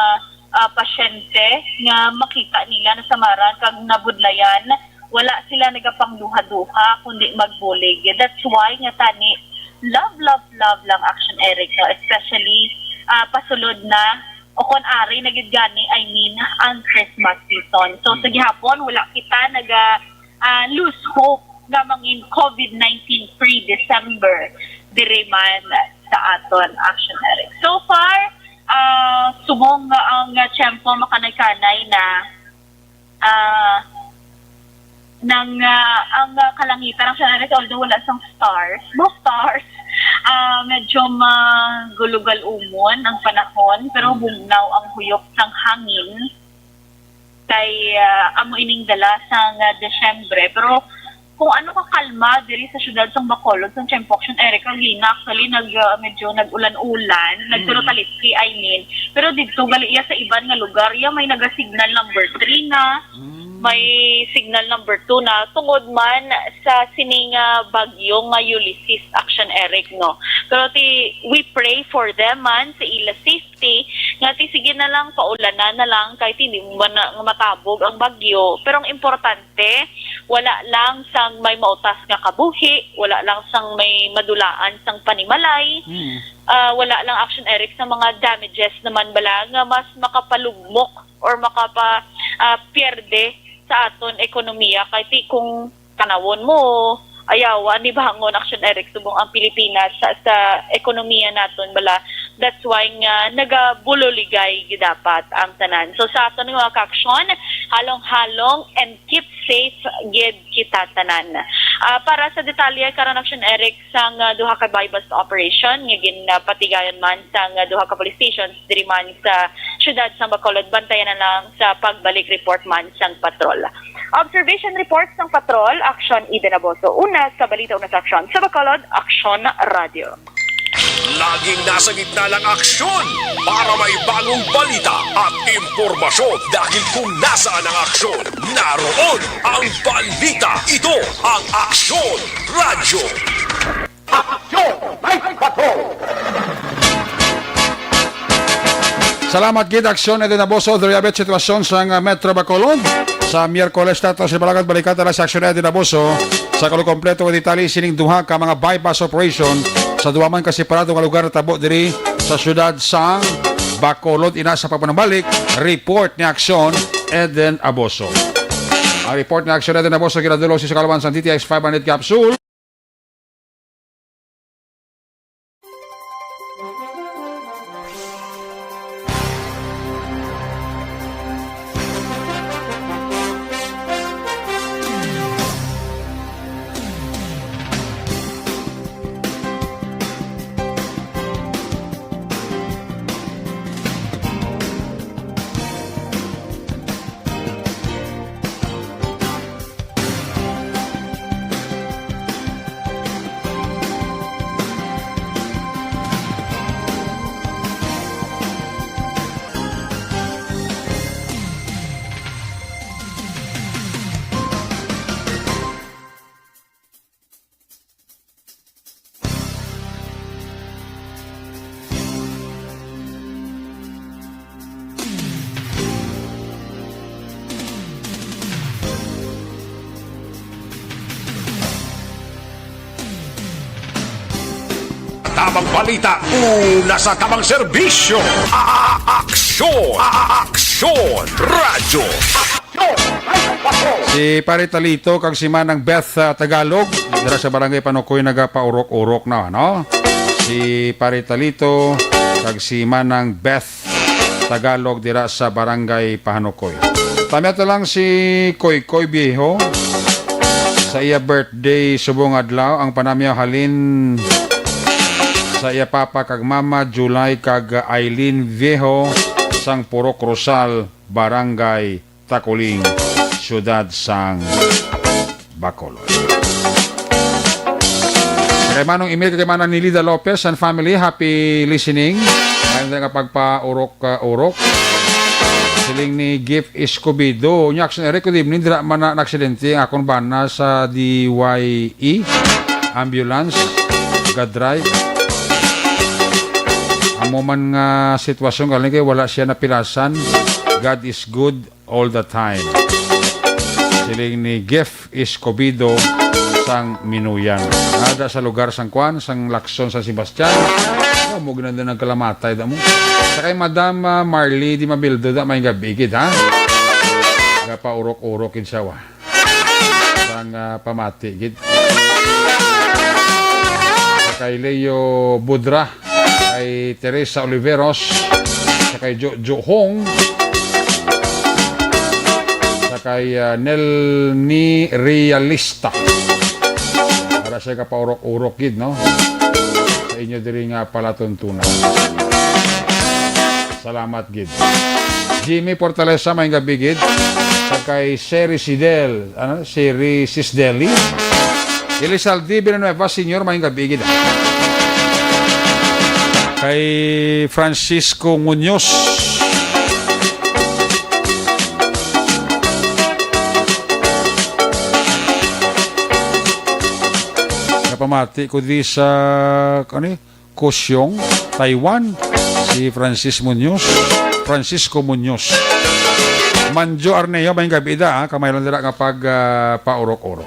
ah, pasyente nga makita nila nasamaran kag nabudlayan, wala sila nagapangduha-duha kundi magbulig. That's why nga tani love, love, love lang, Action Eric, no? Especially, ah, pasulod na o kon ari na gid gani, I mean, ang Christmas season. So, sa gihapon, wala kita naga, ah, lose hope nga mangin COVID nineteen free December diri man sa aton, Action Eric. So far, ah, subong nga ang, ah, tiyempo makanay-kanay na, ah, nang, ah, ang, ah, kalangitan, Action Eric, although wala sang stars, no stars, ah, medyo magulugal-umon ang panahon, pero bugnaw ang huyop sang hangin. Kay, ah, amo ining dala sang, ah, Disyembre. Pero kung ano ka kalma diri sa syudad sang Bacolod, sang tiyempo, Action Eric, kagina, actually, nag, ah, medyo nag-ulan-ulan, nagtulotaliski, I mean. Pero didto, gali iya sa iban nga lugar, iya may naga-signal number three na, may signal number two na, tungod man sa sining, ah, bagyo nga Ulysses, Action Eric, no? Pero ti, we pray for them man, sa ila safety, nga ti sige na lang, paulanan na lang, kay ti di man na nga matabog ang bagyo. Pero ang importante, wala lang sang may mautas nga kabuhi, wala lang sang may madulaan sang panimalay, ah, wala lang, Action Eric, sa mga damages naman bala nga mas makapalugmok or makapa, ah, pierde sa aton ekonomiya. Kay ti kung tanawon mo, ayawa ni bangon, Action Eric, subong ang Pilipinas sa, sa ekonomiya naton bala. That's why nga nagabululigay gid dapat ang tanan. So sa aton nga mga ka-aksyon, halong-halong and keep safe gid kita tanan. Ah, para sa detalye karon, Action Eric, sang, ah, duha ka buy-bust operation nga ginpatigayon man sang, ah, duha ka police stations diri man sa siyudad sang Bacolod, bantayan na lang sa pagbalik report man sang patrol. Observation report sang patrol, Action Eden Aboso. Una sa balita, una sa aksyon. Sa Bacolod, Aksyon Radyo. Laging nasa gitna ng aksyon para may bagong balita at impormasyon, dahil kung nasaan ang aksyon, naroon ang balita. Ito ang Aksyon Radyo. Aksyon Night Patrol! Salamat gid, Aksyon Eden Abuso. Diri abit sitwasyon sa, uh, Metro Bacolod. Sa Miyerkules nato sa Balakat, balikan ta na si Aksyon Eden Abuso sa kalukompleto nga detalye sining duha ka mga buy-bust operation sa duha man ka separado nga lugar natabo diri sa siyudad sang Bacolod. Ina sa pagpanambalik, report ni Aksyon Eden Abuso. Ang report ni Aksyon Eden Abuso ginadul-ong sa kalawan sang D T X five hundred capsule. Tabang balita, una sa tabang serbisyo. A-, a-, aksyon. A-, a-, aksyon. Radyo. Si Pare Talito kag si Manang Beth, ah, Tagalog, dira sa Barangay Panukoy, nagapaurok-urok na, no? Si Pare Talito kag si Manang Beth Tagalog dira sa Barangay Pahanukoy. Tamyato lang si Koykoy Viejo sa iya birthday subong adlaw. Ang panamyaw halin sa iya papa kag mama, July kag Eileen Viejo, sang Purok Rosal, Barangay Taculing, siyudad sang Bacolod. Kay Manong Emil, kay Manang Nilida Lopez and family, happy listening. Ayun nga pagpaurok-urok. Siling ni Gift Escobedo, nya, Aksyon Eric, good evening. Dira man na aksidente ang akon bana sa D Y E ambulance, gadrive. Amo man nga sitwasyon, galing kay wala siya napilasan. God is good all the time. Siling ni Gift Escobedo sang Minuyan. Ada sa lugar sang kwan, sang Lacson, San Sebastian. Oh, mo ginanda ng kalamatay, da mo. Sa kay Madam, ah, Marley Di Mabildo, da, may gabi gid, ha? Gapaurok-urok gid siya, wa. Sang, ah, pamati gid. Sa kay Leo Budra, kay Teresa Oliveros, sa kay Jo-, Jo Hong, sa kay, ah, Nelny Realista. Para siya kapaurok-urok gid, no? Sa inyo diri nga palatuntunan. Salamat gid. Jimmy Fortaleza, may gabi gid. Sa kay Sherry Sidel, ano? Sherry Sisdeli. Elizaldi Villanueva Senior, may gabi gid. Kay Francisco Muñoz. Napamati ko di sa, ano eh? Kaohsiung, Taiwan, si Francis Muñoz, Francisco Muñoz. Manjo Arneo, may gabi da, ah, kamay lang dira nga pag, ah, paurok-urok.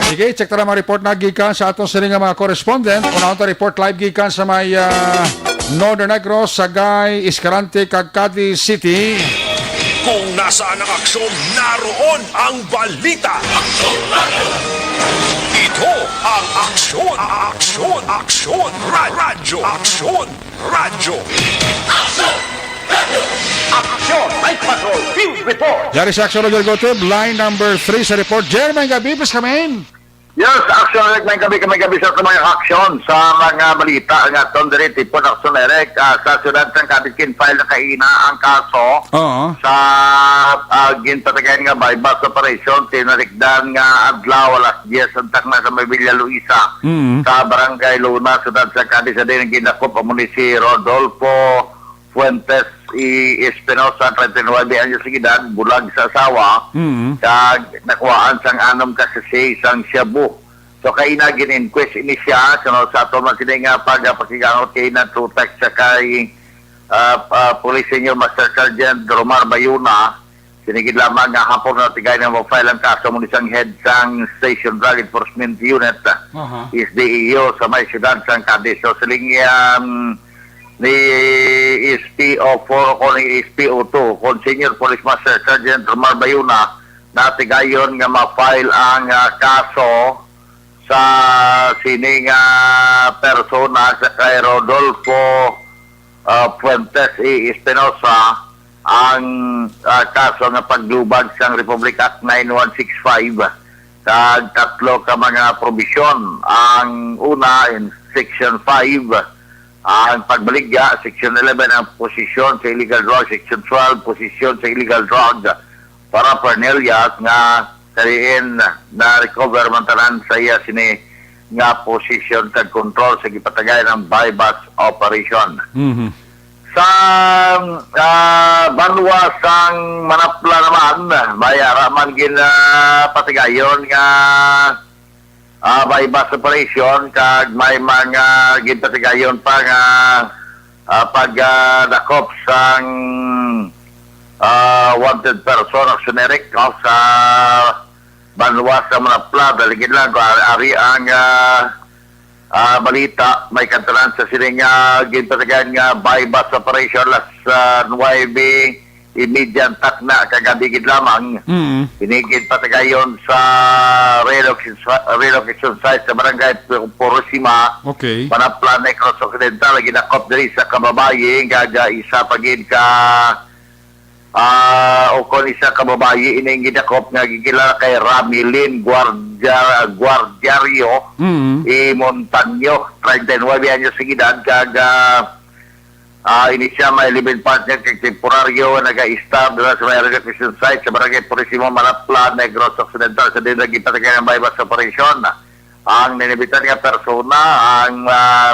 Sige, check ta na mga report na gikan sa aton sini nga mga correspondent. Unahon ta report live gikan sa may, ah, Northern Negros, Sagay, Escalante, kag Cadiz City. Kung nasaan ang aksyon, naroon ang balita. Ito ang Aksyon, Aksyon, Aksyon Ra-, Radyo, Aksyon Radyo. Aksyon Night Patrol Field Report. Yari sa Aksyon Radyo Gote, line number three sa report. Jermaine Gabi, please come in. Yes, Action Eric, may gabi, may gabi sa aton mga aksyon sa mga balita nga aton diri, tipon, Action Eric. Ah, sa siyudad sang Cadiz, gin-file na kaina ang kaso Oo. sa, ah, ginpatigayon nga buy-bust operation, tinarikdan nga adlaw, alas diyes ang takna sa may Villa Luisa, Mm. sa Barangay Luna, siyudad sang Cadiz, sa diin gindakop amo ni si Rodolfo Fuentes y Espinosa, treinta y nueve anyos de edad, bulag sa asawa, Mm. kag nakuhaan sang anom ka sachet sang shabu. So, kaina gin-inquest ini siya, so, sa ato man sini nga pagpakigangot kaina through text sa kay, ah, ah, Police Senior Master Sergeant Romar Bayona, sinigid lamang nga hapon na tigay na mo-file ang kaso mo ni sang head sang Station Drug Enforcement Unit, Aha. S D E U, sa may siyudad sang Cadiz. So, siling, um, ni S P O four o ni S P O two, kon Senior Police Master Sergeant Romar Bayona, natigayon nga ma-file ang, ah, kaso sa sini nga persona sa kay Rodolfo, ah, Fuentes y Espinosa ang, ah, kaso nga paglubag sang Republic Act nine one six five kag tatlo ka mga probisyon. Ang una, in Section five, ang pagbaligya, Section eleven, ang posesyon sa illegal drug, Section twelve, posesyon sa illegal drug, paraphernalia, nga kariin na-recover man tanan sa iya sini nga posesyon kag control sa gipatagay ng buy-bust operation. Mhm. Sa, ah, banwa sang Manapla naman, may ara man gin, ah, patigayon nga, ah, buy-bust operation, kag may mga ginpatigayon pa nga, ah, pag, ah, dakop sang, ah, wanted person, Action Eric, no, sa banwa sa Manapla. Daligid lang, ari ang, ah, ah, balita, may kantanan sa sining, ah, ginpatigayon nga buy-bust operation, alas, ah, nuwebe y media ang takna kagabi gid lamang. Mm. Ini ginpatigayon sa relocation, relocation site sa barangay Pu-, Purusima, Okay. Manapla, Negros Occidental. Ginakop diri sa kababayi nga ga-, isa pa gid ka, ah, o kon isa ka babayi ining ginakop nga gikilala kay Ramilin Guardia-, Guardiario Mm. y Montaño, treinta y nueve anyos ang edad, kag, ah, ah, ini siya may live-in partner kag temporaryo nga naga-stay dira sa may relocation site sa Barangay Purisimo, Manapla, Negros Occidental. Sa diin lagi patagay ang buy-bust operation. Ang ninibitan nga persona, ang, ah,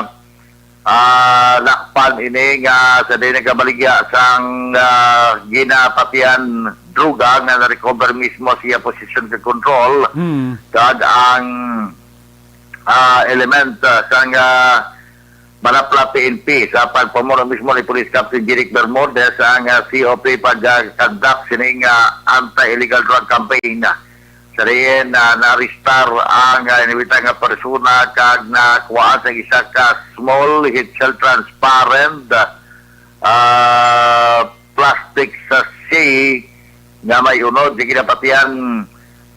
ah, lakpan ini nga sa diin nagabaligya sang, ah, ginapatian druga nga na-recover mismo sa iya posesyon kag control. Hmm. Kag ang, ah, element, ah, sang, ah, Manapla P N P sa pagpamuro mismo ni Police Captain Jeric Bermudez ang, ah, C O P pag-conduct sining, ah, anti-illegal drug campaign. Sa diin, ah, naarestar ang, ah, inibita nga persona kag nakuhaan sa isa ka small heat shell transparent, ah, plastic sachet nga may unod sa ginapatian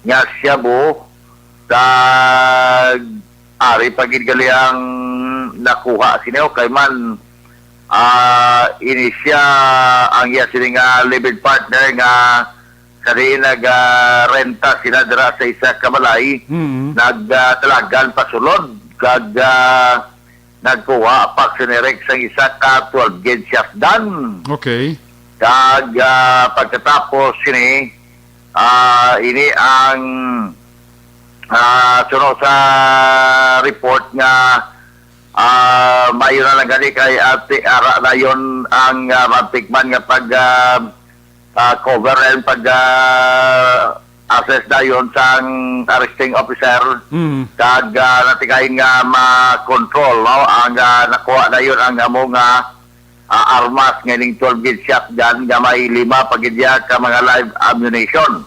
nga shabu. Kag ari pa gid gali ang nakuha sini, kay man, ah, ini siya ang iya sini nga live-in partner nga sa diin nagarenta sila dira sa isa ka balay, Mm. nagdalagan pasulod kag, ah, nagkuha pa si Nerex sang isa ka twelve gauge shotgun. Okay. Kag, ah, pagkatapos sini, ah, ini ang, ah, suno sa report nga, ah, maayo na lang gani kay ate ara dayon ang, ah, matikman nga pag, ah, ah, cover and pag, ah, assess dayon sang arresting officer. Mm. Kag, ah, natigayon nga ma-control, no, ang, ah, nakuha dayon ang amo nga, ah, armas nga ning twelve gauge shotgun nga may lima pa gid iya ka mga live ammunition.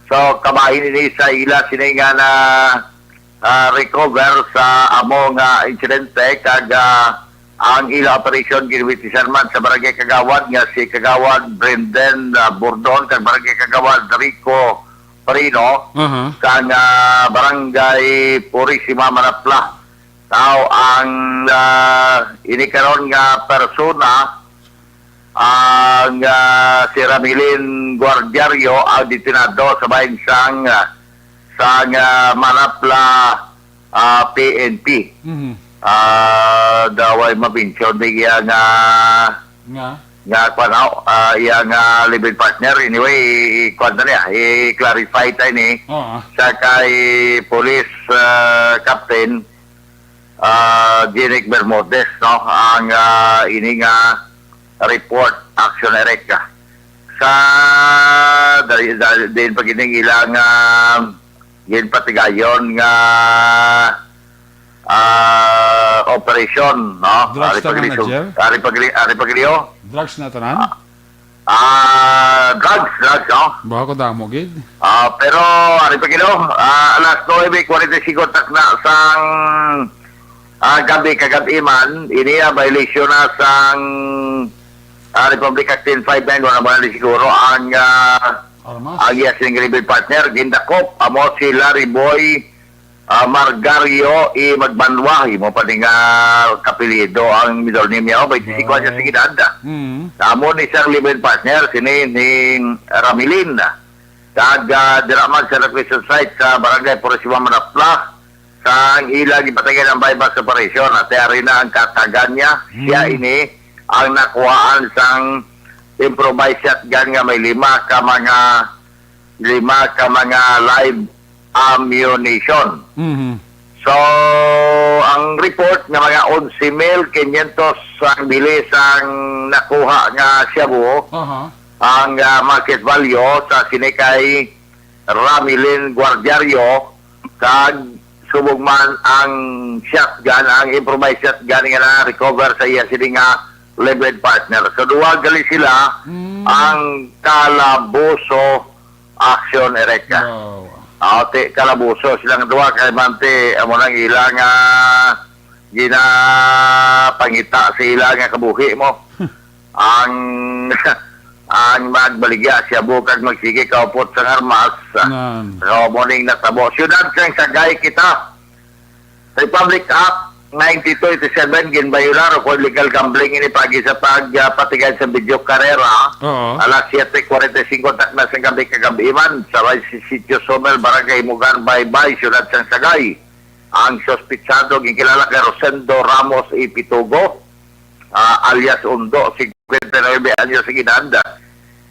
So, kabahin ini sa ila sini nga na, ah, recover sa amo nga insidente, kag, ah, ang ila operasyon ginwitisan man sa barangay kagawad nga si Kagawad Brenden, ah, Bordon kag barangay kagawad Rico Parino Aha. sang, ah, barangay Purisima, Manapla. Tao ang, ah, ini karon nga persona, ang, ah, si Ramilin Guardiario ang detenado sa bahin sang, ah, sang, ah, Manapla, ah, P N P. Mhm. Ah, daw ay mabensyon di iya nga, Nga? nga kwan, ah, iya nga live-in partner. Anyway, i-, kwan na niya, i-clarify tayo ni Oo. sa kay police, ah, captain, ah, Jinic Bermudez, no? Ang, ah, ini nga report, Action Erika. Sa, dali, dali, din pag ining ilang, ah, ginpatigayon nga, ah, operasyon, no? Drugs Ari tanan na, paglisog. Jer? Ari pagli-, ari paglio? Drugs na tanan? Ah, ah, drugs, drugs, no? Baha ko damo, gid. Ah, pero, ari paglio, ah, alas nuebe kwarenta y cinco takna sang, ah, gabi kagabi man, ini, ah, violation na sang, ah, Republic Act ten five nine, wala mo na siguro ang, ah, Armas? ang iya sing living partner, gindakop, amo si Larry Boy, ah, Margario E. Magbanwa, imo pa ni nga kapilido ang middle name niya, oh, twenty-five anyos Wow. ang edad. Mm. Amo ni siyang living partner, sini ni Ramilin. Kag, ah, dira man sa location site sa Barangay Purisima, Manapla, sang ila gipatigayon ang buy-bust operation. At ari na ang katagan niya. Siya Hmm. ini ang nakuhaan sang improvised shotgun nga may lima ka mga, lima ka mga live ammunition. Mhm. So, ang report nga mga onse mil quinientos ang bili sang nakuha nga shabu, Aha. ang, ah, market value sa sini kay Ramilin Guardiario, kag subong man ang shotgun, ang improvised shotgun nga na-recover sa iya sini nga living partner. So, duha gali sila Mm. ang kalabuso action, Erika. Wow. Ah, ti, kalabuso silang duha kay manti, amo nang ila nga ginapangita sa ila nga kabuhi mo. Ang, ang magbaligya siya bukag magsige kaupot sang armas. Nan. So, amo ning natabo. Siyudad sang Sagay kita. Republic Act ninety-two eighty-seven, ginbayolar o kung illegal gambling ini pagi sa pag, ah, patigay sa video karera. Oo. Alas siete kwarenta y cinco takna sa gabi kagabi man sa Vice Sitio Summer, Barangay Mugan, Baybay, Siyudad sang Sagay. Ang suspitsado ginkilala kay Rosendo Ramos Ipitugo, ah, alias Undo, cincuenta y nueve anyos ang edad.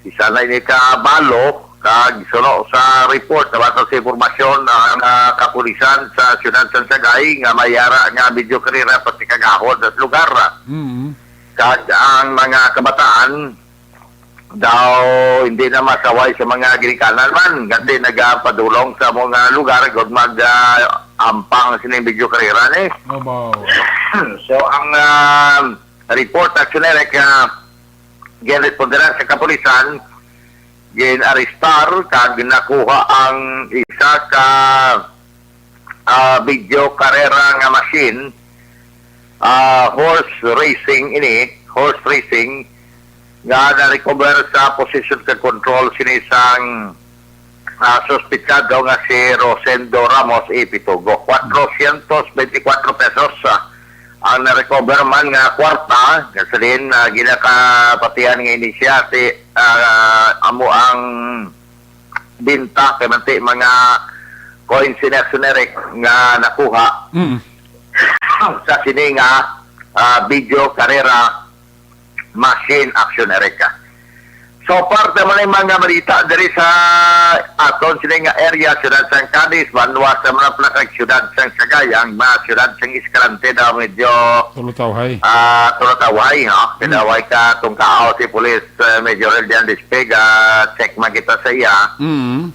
Isa na ini ka balo, kag suno sa report, nabaton sa impormasyon ang, ah, kapulisan sa siyudad sang Sagay nga may ara nga video karera pati kagahod sa lugar. Mm. Kag ang mga kabataan daw hindi na masaway sa mga ginikanan man, kasi nagapadulong sa mga lugar, gud mag, ah, ampang sining video karera ni. Abaw. So, ang, ah, report, actually, like, ah, ginresponderan sa kapulisan, gin-arestar, kag nakuha ang isa ka, ah, video karera nga machine, ah, horse racing ini, horse racing, nga na-recover sa possession kag control sini sang, ah, suspitsado nga si Rosendo Ramos Ipitugo. Cuatrocientos veinticuatro pesos, ah, ang na-recover man nga kwarta, nga sa din, ah, ginakapatihan nga ini siya si, ah, amo ang binta kay manti mga coins in action, Eric, nga nakuha Mm. sa sini nga, ah, video karera machine, action, Eric. So, parte man ang mga balita diri sa aton sini nga area, siyudad sang Cadiz, banwa sa Manapla kag siyudad sang Sagay, ang mga siyudad sang Escalante daw medyo Tulutawhay. ah, tulutawhay, no? Mm. Pinaway ka tungkaaw si Police, eh, Major Eldian Despega, check man kita sa iya. Mm.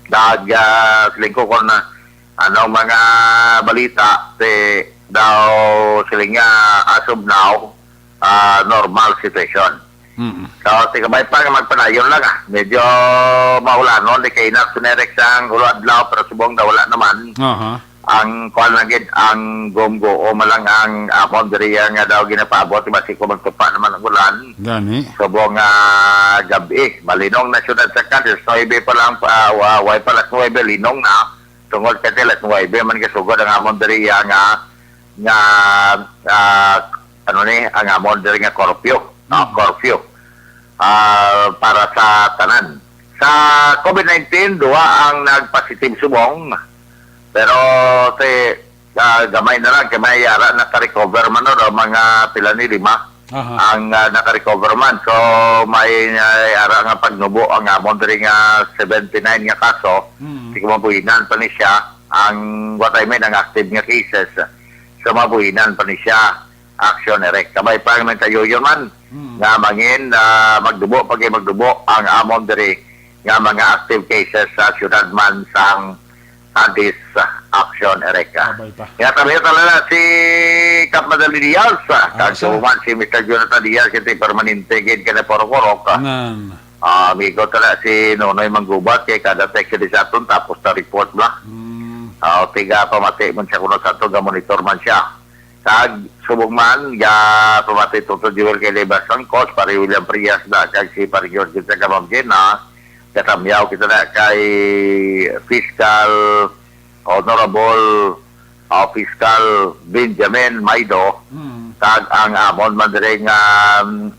Dag, ah, siling ko kung, ah, anong mga balita, si daw siling nga as of now, ah, normal situation. Mm. So, si kabay pa nga magpadayon lang, ah. Medyo maulanon, di kay inak sinerek sang ulo adlaw, pero subong daw wala naman. Aha. Ang kuwan lang gid, ang gumguo man lang ang amon diri nga daw ginapaabot, basi ko magtupa naman ang ulan. Gani. Subong nga gabi, malinong na siyudad sa Cadiz, nuebe pa lang, ah, wa-, way pa alas nuebe, linong na. Tungod kay alas nuebe man kasugod ang amon diri nga, nga, ah, ano ni, ang amon diri nga curfew, no? Mm. Curfew. Ah, para sa tanan. Sa COVID nineteen, duha ang nagpositive subong. Pero si, ah, gamay na lang, kay may ara naka-recover man, no, daw mga pila ni, lima Aha. ang, ah, naka-recover man. So, may, ah, ara nga pagnubo ang amon diri nga seventy-nine nga kaso. Mm. Di ko mabuhinan pa ni siya. Ang, what I mean, ang active nga cases, so mabuhinan pa ni siya. Action, Eric. Kabay pa ang nagkayuyo man Mm. nga mangin, ah, magdubo, pag magdubo ang amon diri nga mga active cases sa syudad man sang Cadiz, ah, Action, Eric. Kabay pa. Kaya tabi talaga si Kap Madali Diaz, ah, Ah, kag sa- tuman si Mister Jonathan Diaz, kay permanente gid ka na puro kurok, ah. Nan. Ah, amigo talaga si Nonoy Manggubat, kay kada text sa aton, tapos na report bla. Mm. Ah, tiga pamati man siya kuno sa aton, ga monitor man siya. Kag subong man, ga pamati Toto Joel kay Leva Sangkos, pare William Frias na, kag si pare George sa Gamamgin, ha. Gatamyaw kita na kay Fiscal Honorable, ah, Fiscal Benjamin Maido, Mm. kag ang amon man diri nga,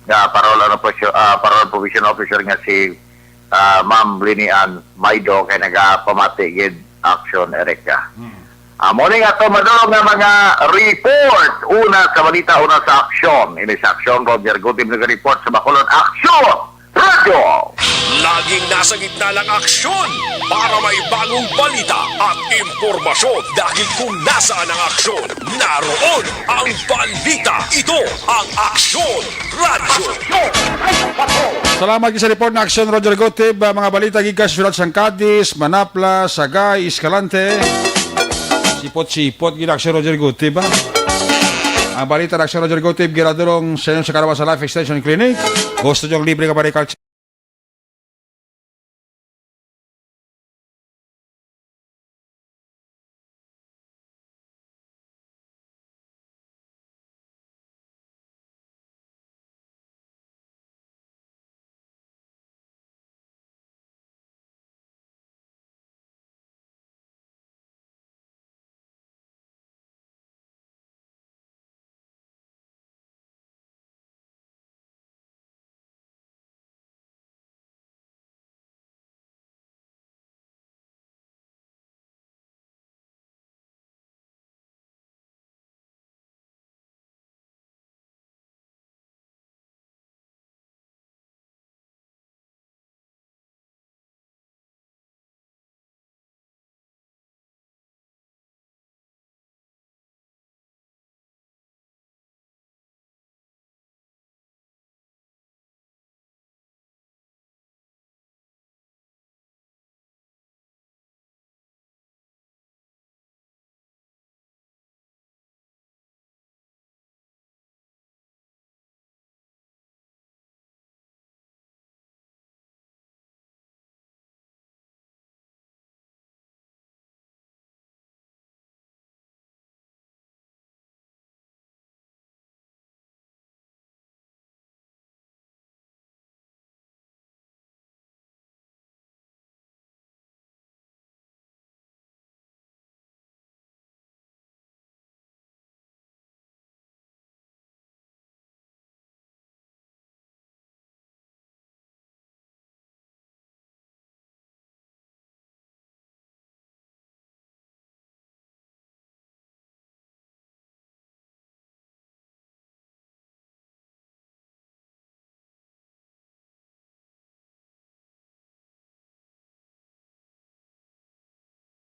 nga parol, ano, po siya, ah, parol probation officer nga si, ah, Ma'am Linian Maido, kay nagapamati gid, Action, Erica. Mm. Amo ni nga to, madulong nga mga report. Una sa balita, una sa aksyon. Ini sa aksyon, Roger Gutib nag-report sa Bacolod Action Radyo. Laging nasa gitna ng aksyon para may bagong balita at impormasyon. Dahil kung nasaan ang aksyon, naroon ang balita. Ito ang Aksyon Radyo. Salamat sa report na Aksyon, Roger Gutib. Ah, mga balita gikan sa siyudad sang Cadiz, Manapla, Sagay, Escalante. Sipot-sipot gid Aksyon, Roger Gutib, ah. Ang balita na Aksyon, Roger Gutib, ginadulong sa inyo sa Karawa sa Life Extension Clinic. Gusto nyo ang libre nga medical check?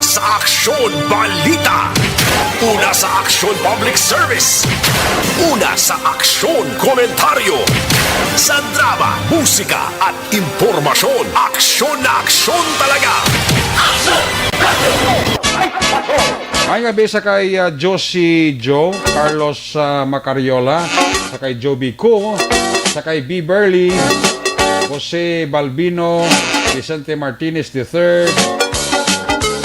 Sa Aksyon Balita. Una sa Aksyon Public Service. Una sa Aksyon Komentaryo. Sa drama, musika, at impormasyon. Aksyon na aksyon talaga. May nga bisa kay, ah, Josie Joe, Carlos, ah, Macariola, sa kay Joby Co, sa kay B Burley, Jose Balbino, Vicente Martinez the third,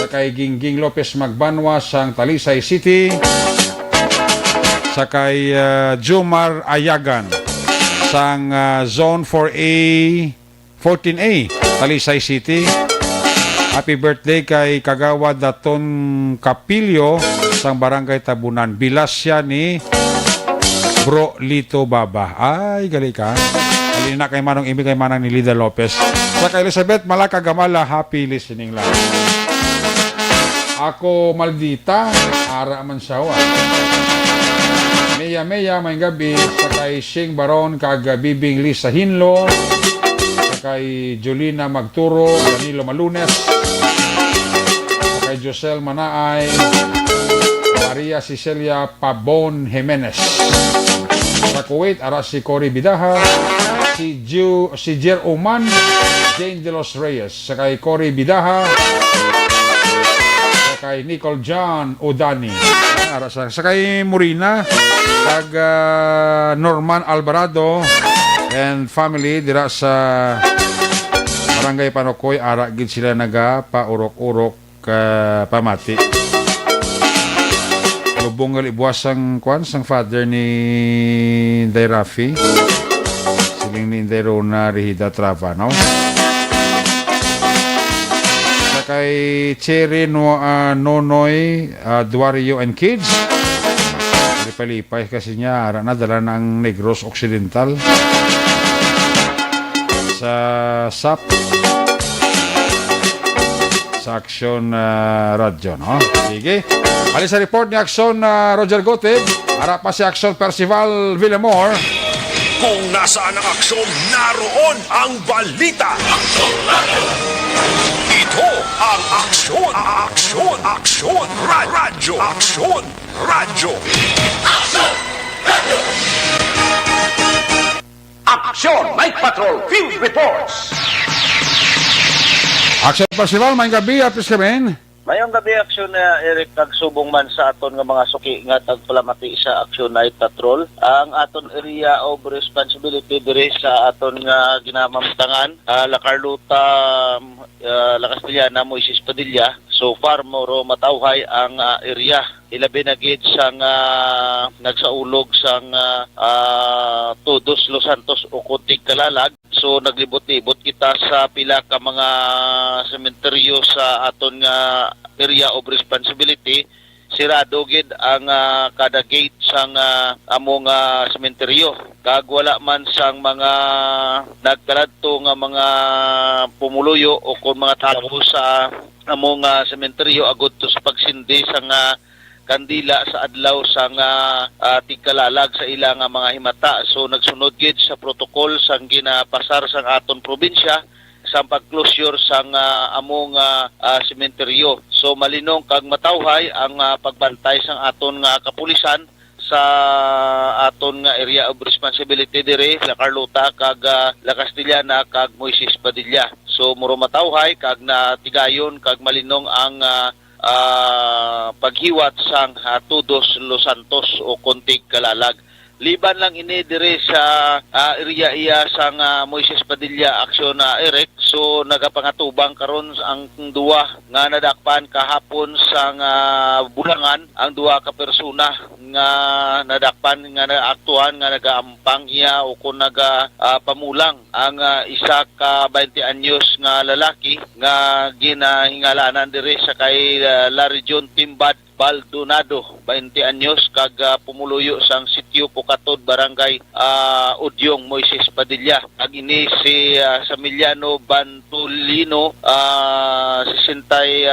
sa kay Gingging Lopez Magbanwa sang Talisay City, sa kay, ah, Jomar Ayagan sang, ah, Zone four A, fourteen A, Talisay City. Happy birthday kay Kagawad Daton Capillo sang Barangay Tabunan. Bilas siya ni Bro Lito Baba. Ay, gali ka. Alina kay Manong Imi, kay Manang Nilida Lopez. Sa kay Elizabeth Malaka Gamala, happy listening lang. Ako maldita, ara man siya, wa. Meya Meya, may gabi, sa kay Shing Baron, kag Bibing Lisa Hinlo, sa kay Jolina Magturo, Danilo Malunes, sa kay Josel Manaay, Maria Cecilia Pabon Jimenez. Sa Kuwait, ara si Cory Bidaha, si Ju-, si Jer Uman, Jane De Los Reyes, sa kay Cory Bidaha, sa kay Nicole John Udani. Ara sa, sa kay Morina, kag, ah, Norman Alvarado and family dira sa Barangay Panokoy, ara gid sila nagapaurok-urok ka pamati. Lubong gali buwas sang kwan, sang father ni Day Rafi. Siling ni Inday Rona Rehida Trava, no? Sa kay Cherry, no, ah, Nonoy, ah, Duario and kids. Lipay-lipay kasi niya, ara na, dala na ang Negros Occidental. Sa sap. Sa Aksyon, ah, Radyo, no? Sige. Ali sa report ni Aksyon, ah, Roger Gutib, ara pa si Aksyon Percival Villamor. Kung nasaan ang aksyon, naroon ang balita. Ito ang Aksyon, Aksyon, Aksyon, Ra-, Radyo, Aksyon, Radyo. Aksyon Night Patrol Field Reports. Aksyon Percival, may gabi, Apis Kamen. Mayong gabi, Aksyon, uh, Eric, kag subong man sa aton nga mga suki nga tagpalamati sa Aksyon Night Patrol. Ang aton area of responsibility diri sa aton nga ginamamtangan, ah, La Carlota, um, ah, La Castellana, Moises Padilla. So far, moro matawhay ang, ah, area. Ilabi na gid sang, ah, nagsaulog sang, ah, ah, Todos Los Santos o Kutig Kalalag. So, naglibot-libot kita sa pila ka mga sementeryo sa aton nga area of responsibility. Sirado gid ang, ah, kada gate sang, ah, amo nga sementeryo. Kag wala man sang mga nagkaladto nga mga pumuluyo o kon mga tawo sa amo nga sementeryo agud to sa pagsindi sang, ah, kandila sa adlaw sang, ah, ah, tigkalalag sa ila nga mga himata. So, nagsunod gid sa protocol sang ginapasar sang aton probinsya sang pag-closure sang, ah, amo nga, ah, sementeryo. So, malinong kag matawhay ang, ah, pagbantay sang aton nga kapulisan sa aton nga area of responsibility diri, La Carlota, kag, ah, La Castellana, kag Moises Padilla. So, muro matawhay kag natigayon kag malinong ang, ah, ah, paghiwat sang, ah, Todos Los Santos o Kutig Kalalag. Liban lang ini diri sa, ah, area iya sang, ah, Moises Padilla Aksyon, ah, Eric. So, nagapangatubang karon ang duwa nga nadakpan kahapon sang, ah, Bulangan, ang duwa ka persona nga nadakpan nga naaktuhan nga nagaampang iya o kung naga, ah, pamulang ang, ah, isa ka twenty anyos nga lalaki nga ginahingalanan diri sa kay, ah, Larry John Timbad Baldonado, twenty anyos, kag, ah, pumuluyo sang Sitio Pukatod, Barangay, ah, Udyong, Moises Padilla. Kag ini si, ah, Samiliano Bantolino, ah, sesenta y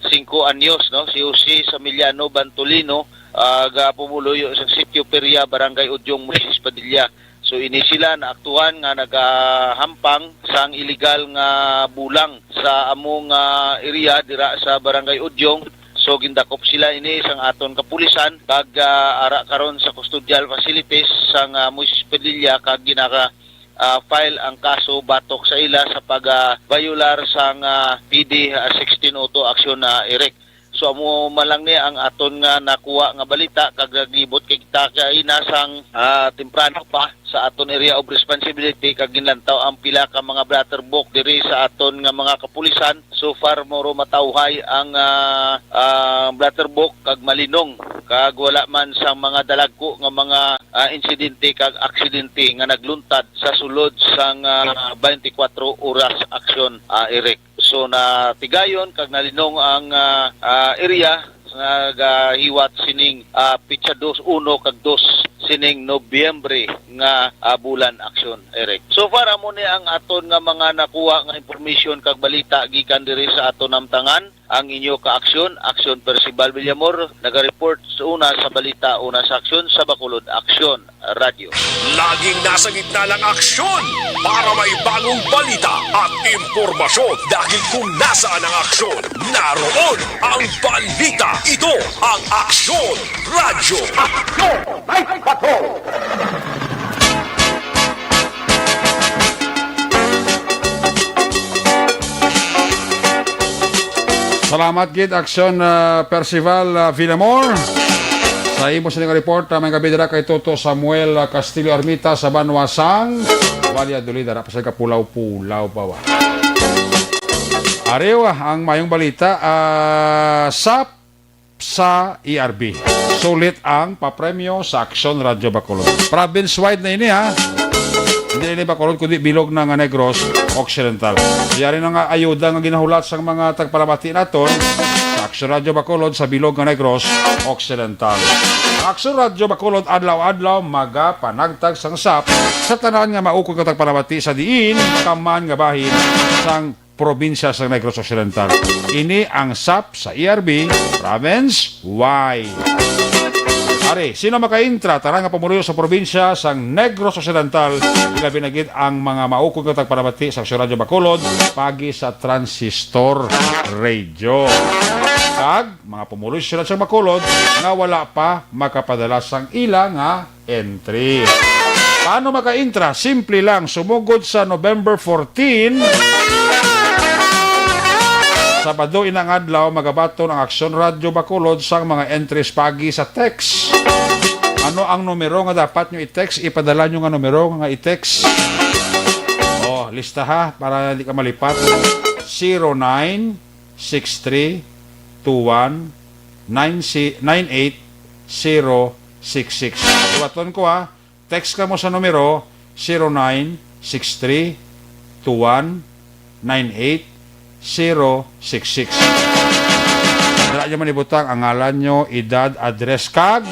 cinco anyos, no? Si Jose Samiliano Bantolino, ah, ga pumuluyo sang Sitio Peria, Barangay Udyong, Moises Padilla. So, ini sila naaktuhan nga nagahampang sang illegal nga bulang sa amo nga area dira sa Barangay Udyong. So, gindakop sila ini sang aton kapulisan kag, ah, ara karon sa custodial facilities sang, ah, Moises Padilla kag ginaka, ah, file ang kaso batok sa ila sa pag, ah, violar sang, ah, P D, ah, sixteen oh two action na, Eric. So, amo man lang ni ang aton nga nakuha nga balita kag naglibot kay kita kaina sang, ah, temprano pa sa aton area of responsibility kag ginlantaw ang pila ka mga blatterbuck diri sa aton nga mga kapulisan. So far, moro matawhay ang, ah, ah, blatterbuck kag malinong kag wala man sang mga dalagko nga mga, ah, insidente kag aksidente nga nagluntad sa sulod sang, ah, twenty-four oras aksyon, ah, Eric. So, natigayon kag nalinong ang, ah, ah, area nga gahiwat sining, ah, pitsa dos uno kag dos sining Nobyembre nga, ah, bulan, Aksyon, Eric. So far, amo ni ang aton nga mga nakuha nga information kag balita gikan diri sa aton namtangan. Ang inyo ka-aksyon, Aksyon Percival Villamor, naga-report sa una sa balita, una sa aksyon sa Bacolod Aksyon Radyo. Laging nasa gitna ng aksyon para may bagong balita at impormasyon, dahil kung nasaan ang aksyon, naroon ang balita. Ito ang Aksyon Radyo. Aksyon! Night Patrol! Salamat gid, Aksyon, ah, Percival, ah, Villamor. Sa imo sini nga report, ah, may gabi dira kay Toto Samuel, ah, Castillo Armita sa banwa sang Valladolid. Ara pa sa kapulaw-pulaw pa ba. Ariw, ah, ang mayong balita, ah, sa sa E R B. Sulit ang papremyo sa Aksyon Radyo Bacolod. Province-wide na ini, ha. Hindi ini Bacolod, kundi bilog na nga Negros Occidental. Yari na nga ayuda nga ginahulat sang mga tagpalamati naton sa Aksyon Radyo Bacolod sa bilog nga Negros Occidental. Ang Aksyon Radyo Bacolod adlaw-adlaw magapanagtag sang sap sa tanan nga maukod nga tagpalamati sa diin ka man nga bahin sang probinsya sa Negros Occidental. Ini ang sap sa E R B province-wide. Ari, sino makaintra? Tanan nga pumuluyo sa probinsya sa Negros Occidental, ilabi na gid ang mga maukod nga tagpalamati sa Aksyon Radyo Bacolod, pagi sa transistor radio. Kag mga pumuluyo sila sa Bacolod nga wala pa makapadala sang ila nga entry. Paano maka-intra? Simple lang. Sumugod sa November fourteen, Sabado inang adlaw, magabaton ang Aksyon Radyo Bacolod sang mga entries pagi sa text. Ano ang numero nga dapat nyo i-text? Ipadala nyo nga numero nga i-text. Oh, lista ha, para di ka malipat. Zero nine six three two one nine eight zero six six. Buhaton ko, ha. Text kamo sa numero zero nine six three two one nine eight zero six six. Dira nyo man ibutang ang ngalan nyo, edad, address, kag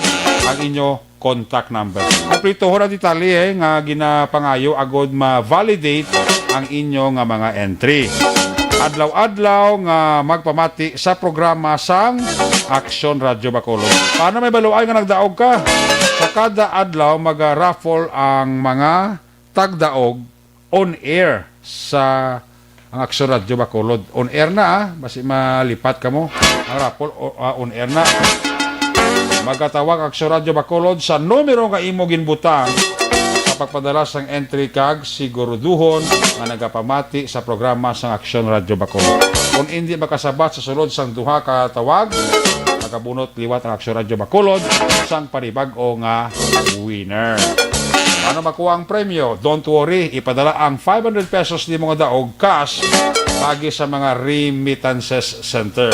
ang inyo contact number. Kumpletohon ang detalye nga ginapangayo agod ma-validate ang inyo nga mga entry. Adlaw-adlaw nga magpamati sa programa sang Aksyon Radyo Bacolod. Paano may baluan nga nagdaog ka? Sa kada adlaw, maga-raffle ang mga tagdaog on air sa ang Aksyon Radyo Bacolod. On air na, ah. Basi malipat kamo. Ang raffle, o, ah, on air na. Magatawag ang Aksyon Radyo Bacolod sa numero nga imo ginbutang sa pagpadala sang entry kag siguraduhon nga nagapamati sa programa sang Aksyon Radyo Bacolod. Kung indi makasabat sa sulod sang duha ka tawag, magabunot liwat ang Aksyon Radyo Bacolod sang panibag-o nga winner. Ano makuha ang premyo? Don't worry, ipadala ang five hundred pesos nimo nga daog cash pagi sa mga remittances center.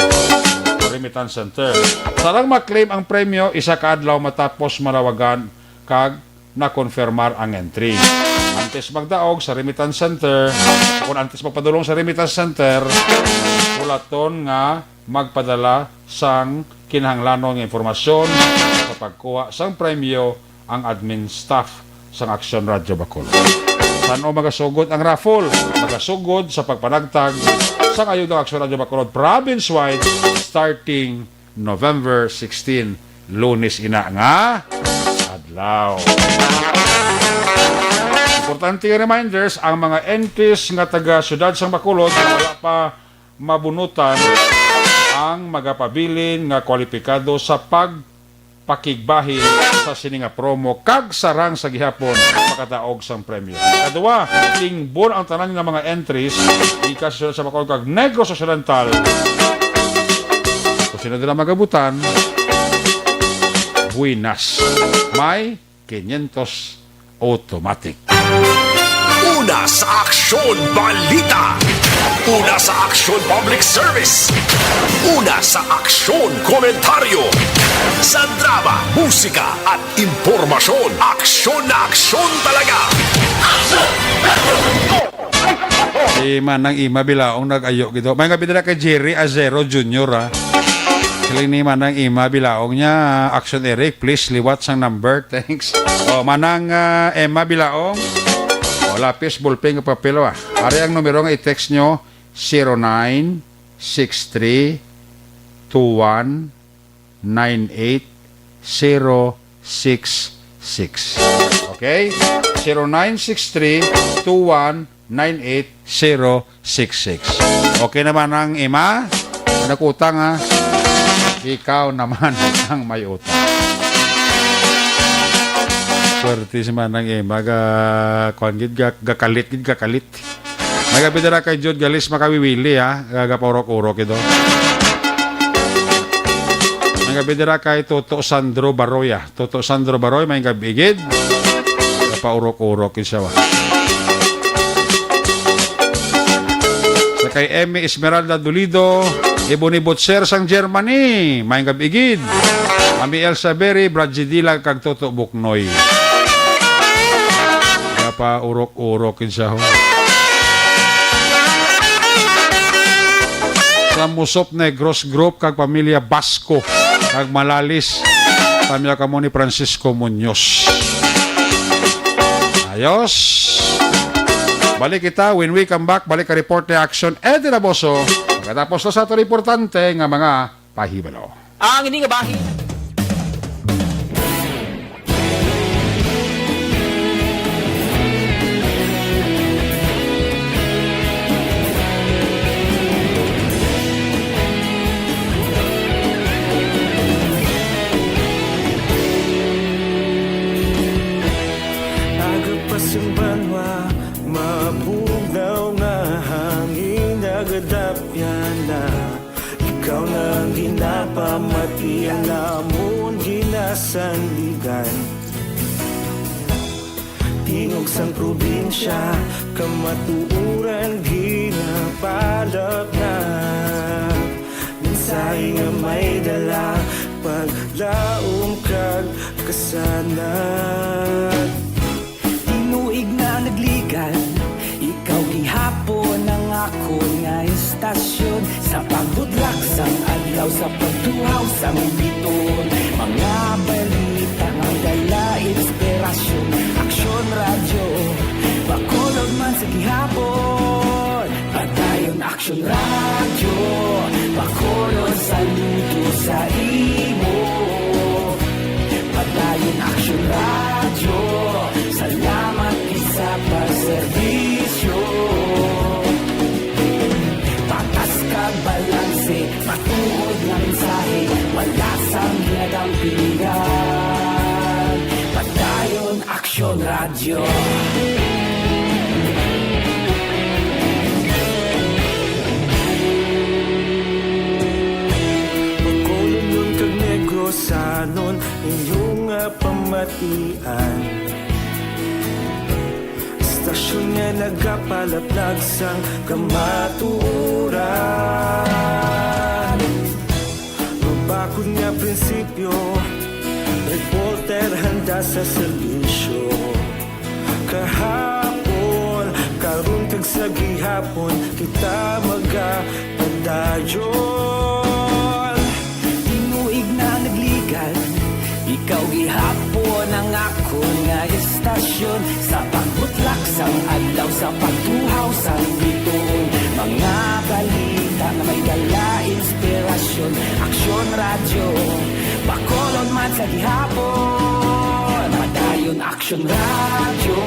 Remittance center. Sarang ma-claim ang premyo, isa ka adlaw matapos malawagan kag na-confirmar ang entry. Antes magdaog sa remittance center, kung antes magpadulong sa remittance center, hulaton nga magpadala sang kinahanglanon nga impormasyon sa pagkuha sang premyo ang admin staff sang Aksyon Radyo Bacolod. San-o magasugod ang raffle? Magasugod sa pagpanagtag sang ayuda ang Aksyon Radyo Bacolod province-wide starting November sixteen, Lunes ina nga adlaw. Importante nga reminders, ang mga entries nga taga siyudad sang Bacolod nga wala pa mabunutan ang magapabilin nga kwalipikado sa pagpakigbahin sa sini nga promo kag sarang sa gihapon makadaog sang premyo. Kadua, tingbon ang tanan nga mga entries gikan sa siyudad sa Bacolod kag Negros Occidental. Kung sino dira magabutan, buenas. May quinientos automatic. Una sa Aksyon Balita. Una sa Aksyon Public Service. Una sa Aksyon Komentaryo. Sa drama, musika at impormasyon, aksyon na aksyon talaga. Si Manang Ima Bilaong nag-ayo gid. May nga bidala kay Jerry Azero Junior, ah. Siling ni Manang Emma Bilaong niya, "Action Eric, please liwat sang number. Thanks." O, Manang, ah, Emma Bilaong. O, lapis, ballpen, kag papel, ah. Ari ang numero nga i-text nyo, zero nine six three two one nine eight zero six six. Okay? Zero nine six three two one nine eight zero six six. Okay naman ang ima. Nagutang, ha? Ikaw naman ang may utang. Swerte si Manang Ima. Ga, kuwan gid, ga, gakalit gid, gakalit. May gabi dira kay Jude Galis Makawiwili, ha? Ga, gapaurok-urok ito. May gabi dira kay Toto Sandro Baroy, ah. Toto Sandro Baroy, may gabi gid. Gapaurok-urok gid siya, wa. Sa kay Emmy Esmeralda Dolido, Ebony Butcher sang Germany, may gabi gid. Ami Elsa Berry, Brad G Dila, kag Toto Buknoy. Gapaurok-urok gid siya, ho. Sa Musop Negros Group kag pamilya Basco kag Malalis, pamilya kamo ni Francisco Muñoz. Ayos. Balik kita when we come back. Balik ka report ni Action Eddie Raboso. Pagkatapos na sa ato importante nga mga pahibalo. Ang ini nga bahin. Aga pa sing banwa, mabugnaw nga hangin, nagadapyan na. Ikaw na ang ginapamati, ang amon ginasandigan. Tingog sang probinsya, kamatuoran ginapalapnap. Mensahe nga may dala, paglaom kag kasanag. Tinuig na nagligan, ikaw gihapon ang akon nga istasyon. Sa pagbutlak sang adlaw, sa pagtuhaw sang bituon, mga balita nga dala inspirasyon. Aksyon Radyo, Bacolod man sa gihapon. Padayon Aksyon Radyo, Bacolod, saludo sa imo. Padayon Aksyon Radyo, salamat gid sa pagserbisyo. Patas kag balanse, matuod nga mensahe, wala sang ginadampigan. Padayon Aksyon Radyo. Bacolodnon kag Negrosanon, inyo nga pamatian. Istasyon nga nagapalaplag sang kamatuoran. Mabakod nga prinsipyo, reporter handa sa serbisyo. Kahapon, karon kag sa gihapon, kita magapadayon. Tinuig na nagligan, ikaw gihapon ang akon nga istasyon. Sa pagbutlak sang adlaw, sa pagtuhaw sang bituon, mga balita nga may dala inspirasyon. Aksyon Radyo, Bacolod man sa gihapon. Padayon Aksyon Radyo,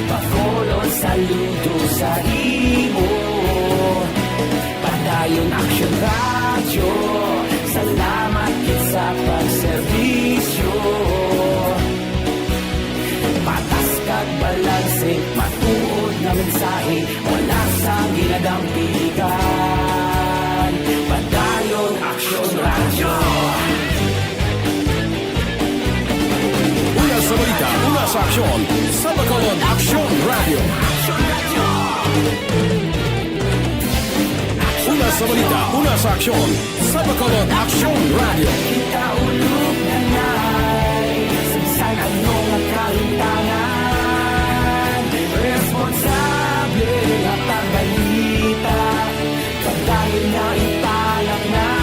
Bacolod, saludo sa imo. Padayon Aksyon Radyo, salamat gid sa pagserbisyo. Patas kag balanse, matuod nga mensahe, wala sang ginadampigan. Padayon Aksyon Radyo. Una sa balita, una sa aksyon, sa Bacolod Aksyon Radyo. Una sa balita, una sa aksyon, sa Bacolod Aksyon Radyo. Kita ulog na na'y sagsag, ano nga kahimtangan? Responsable nga pagbalita, pagdahil nga ipalaknad.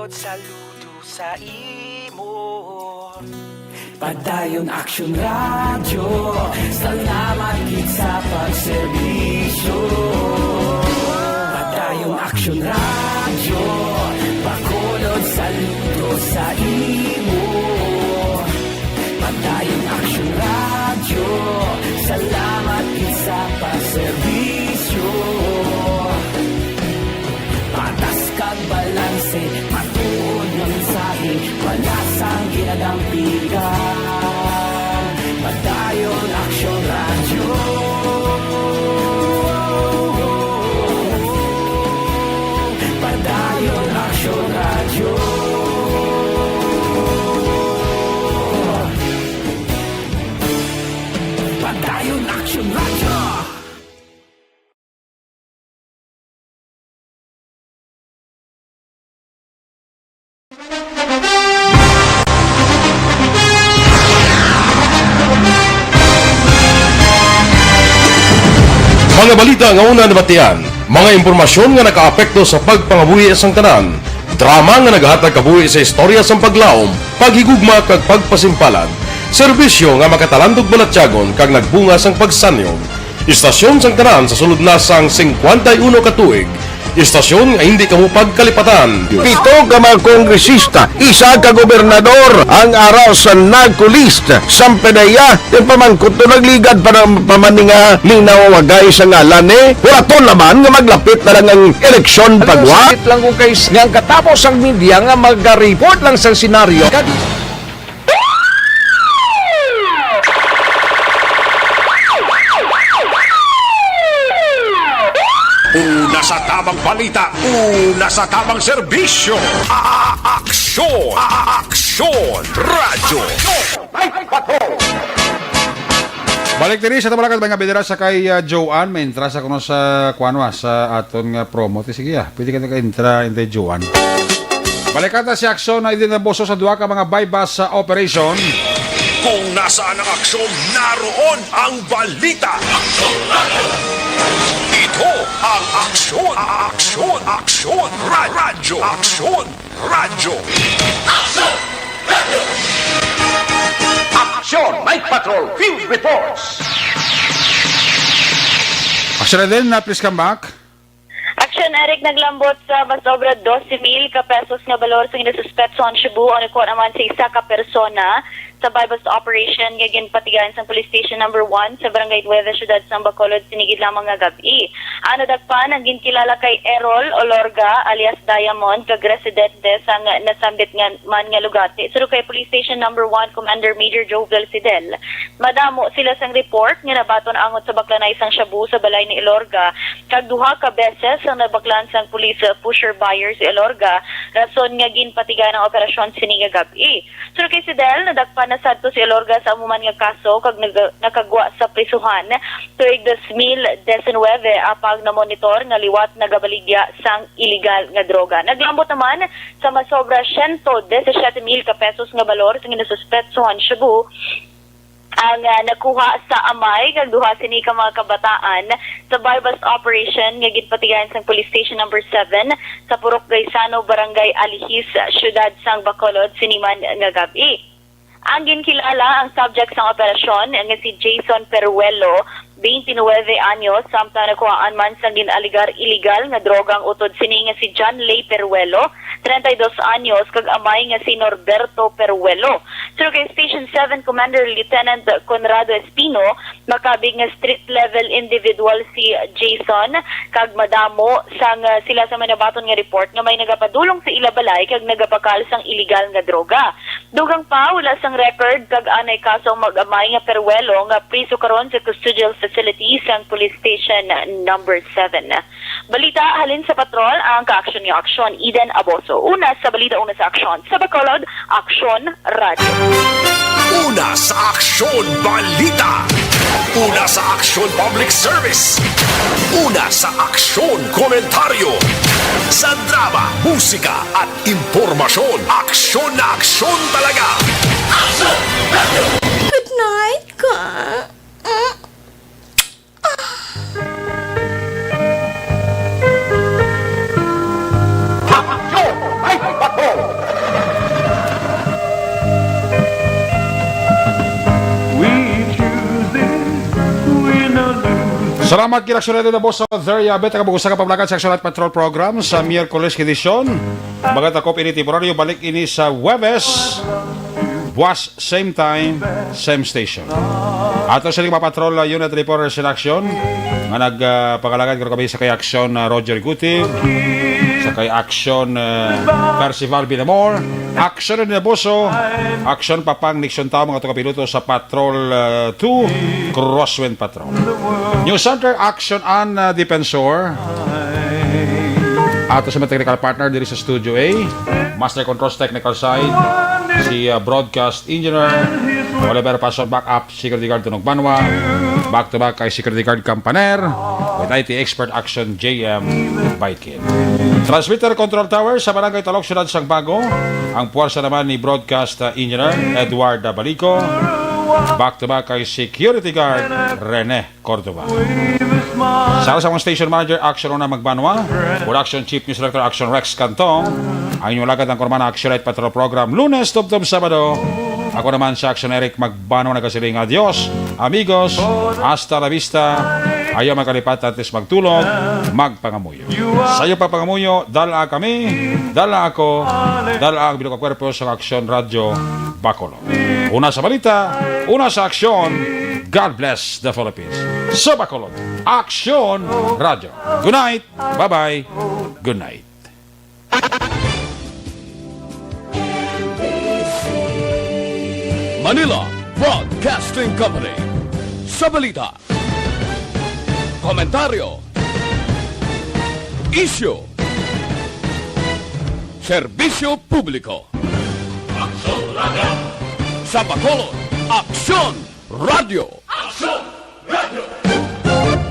Saludo sa imo. Padayon Aksyon Radyo, salamat gid sa pagserbisyo. Padayon Aksyon Radyo, Bacolod, saludo sa imo. Padayon Aksyon Radyo, salamat gid sa pagserbisyo. Patas kag balanse, matuod nga mensahe, wala sang ginadampigan. Padayon Aksyon Radyo. Padayon Aksyon Radyo. Padayon Aksyon Radyo. Mga balita nga una nabatian, mga impormasyon nga nakaapekto sa pagpangabuhi sang tanan, drama nga nagahatag kabuhi sa istorya sang paglaom, paghigugma kag pagpasimpalan, serbisyo nga makatalandog balatyagon kag nagbunga sang pagsanyog. Istasyon sang tanan sa sulod na sang singkwenta y uno ka tuig. Istasyon nga hindi kamo pagkalipatan. Pito ka mga kongresista, isa ka gobernador ang ara sa narco list. Sampedeya, yung pamangkot to nagligad pa ng pamaninga linaw wagay sa ngalan ni. Hulaton naman nga maglapit na lang ang eleksyon pagwa. Sakit lang kung kay nga ang katapos ang media nga mag-report lang sa senaryo. Una sa tamang balita, una sa tamang serbisyo. A-, a-, aksyon, a-, a-, aksyon, radyo. Balik diri sa Tabalakan, mga bidira sa kay, ah, Joanne. May entrasa kuno sa, kuwan, wa, sa aton nga promo. Ti, sige, ah. Pwede ka nag-intra, intay Joanne. Balikata si Aksyon na idinaboso sa duha ka mga buy-bust sa operation. Kung nasaan ang aksyon, naroon ang balita. Ito ang Aksyon, Aksyon, Aksyon, Ra-, Radyo, Aksyon, Radyo. Aksyon, Night Patrol, Field Reports. Aksyon na din, na please come back. Aksyon, Eric, naglambot sa mas obra dose mil ka pesos nga balor sa ginasuspetsohan shabu ang nakuha naman sa isa ka persona sa buy-bust operation nga ginpatigayon sang Police Station Number One sa Barangay Nueve, Siyudad sang Bacolod, sinigid lamang nga gab-i. Ang nadakpan ang ginkilala kay Errol Olorga alias Diamond, kag residente sang nasambit nga man nga lugati. Suno kay Police Station Number One Commander Major Jovel Sidel, madamo sila sang report nga nabaton angot sa baklanay sang shabu sa balay ni Elorga, kag duha ka beses ang nabaklan sang police pusher buyer si Elorga, rason nga ginpatigayon ang operasyon sini nga gab-i. Suno kay Sidel, nadakpan na sadto si Elorga sa amo man nga kaso kag nag-, nakagwa sa prisuhan tuig dos mil diecinuebe, apang namonitor nga liwat nagabaligya sang iligal nga droga. Naglambot naman sa masobra siyento disisiete mil ka pesos nga balor sa ginasuspetsohan shabu ang, ah, nakuha sa amay kag duha sini ka mga kabataan sa buy-bust operation nga ginpatigayon sang Police Station Number Seven sa Purok Gaisano, Barangay Alihis, Siyudad sang Bacolod, sini man nga gab-i. Ang ginkilala ang subject sang operasyon nga si Jason Peruelo, twenty-nine anyos, samtang nakuhaan man sang gin-alegar iligal nga droga ang utod sini nga si John Lay Peruelo, treinta y dos anyos, kag amay nga si Norberto Peruelo. Suno kay Station Seven Commander Lieutenant Conrado Espino, makabig nga street level individual si Jason, kag madamo sang, ah, sila sa may nabaton nga report nga may nagapadulong sa ila balay kag nagabakal sang iligal nga droga. Dugang pa, wala sang record kag anay kaso ang mag-amay nga Peruelo nga priso karon sa custodial facility sang Police Station Number Seven. Balita halin sa patrol, ang kaaksyon nga aksyon, Eden Aboso. Una sa balita, una sa aksyon. Sa Bacolod, Aksyon Radyo. Una sa aksyon, balita. Una sa aksyon, public service. Una sa aksyon, komentaryo. Sa drama, musika, at impormasyon, aksyon na aksyon talaga. Good night, ka. Aksyon! Ay, bato! Salamat, Kinaksyon Radio Naboso. There you have it. Ang busa ka pamlakan sa Action Night Patrol Program sa Miyerkules nga edisyon. Magatakop ini temporaryo. Balik ini sa Huwebes. Buwas, same time, same station. Ato sini mga patrol, uh, unit reporters in action nga nag, uh, pangalagad karon kami sa kay Action, uh, Roger Guti, sa kay Action, uh, Percival Binamor, Action Rene Boso, Action Papang Nixon Tao, mga tuga piloto sa Patrol, uh, two, Crosswind Patrol. News Center, Action An, uh, Defensor. Ato sa mga technical partner diri sa Studio A, Master Controls Technical Side, si, uh, Broadcast Engineer Oliver Pason, backup Security Guard Tunog Banwa, back to back kay Security Guard Campaner, with I T expert Action J M Baikin. Transmitter Control Tower sa Barangay Talok, Siyudad sang Bago, ang puwersa naman ni Broadcast, uh, Engineer Edward Dabalico, back to back kay Security Guard Rene Cordova. Sa, sa akong station manager, Action Rona Magbanwa, Production Chief News Director, Action Rex Cantong, ang inyong lagad ang Kurmana Action Night Patrol Program, Lunes tubtob Sabado. Ako naman sa Action Eric Magbanwa nagasiling, "Adios, amigos, hasta la vista." Ayaw magkalipat antes magtulog, magpangamuyo. Sa iyo pagpangamuyo, dala kami, dala ako, dala ang bilog nga kwerpo sa Action Radio Bacolod. Una sa balita, una sa aksyon. God bless the Philippines. Sa Bacolod, Aksyon Radio. Good night. Bye-bye. Good night. Manila Broadcasting Company. Sa balita, komentaryo, isyu, serbisyo publiko. Aksyon Radio. Sa Bacolod, Aksyon Radio. Aksyon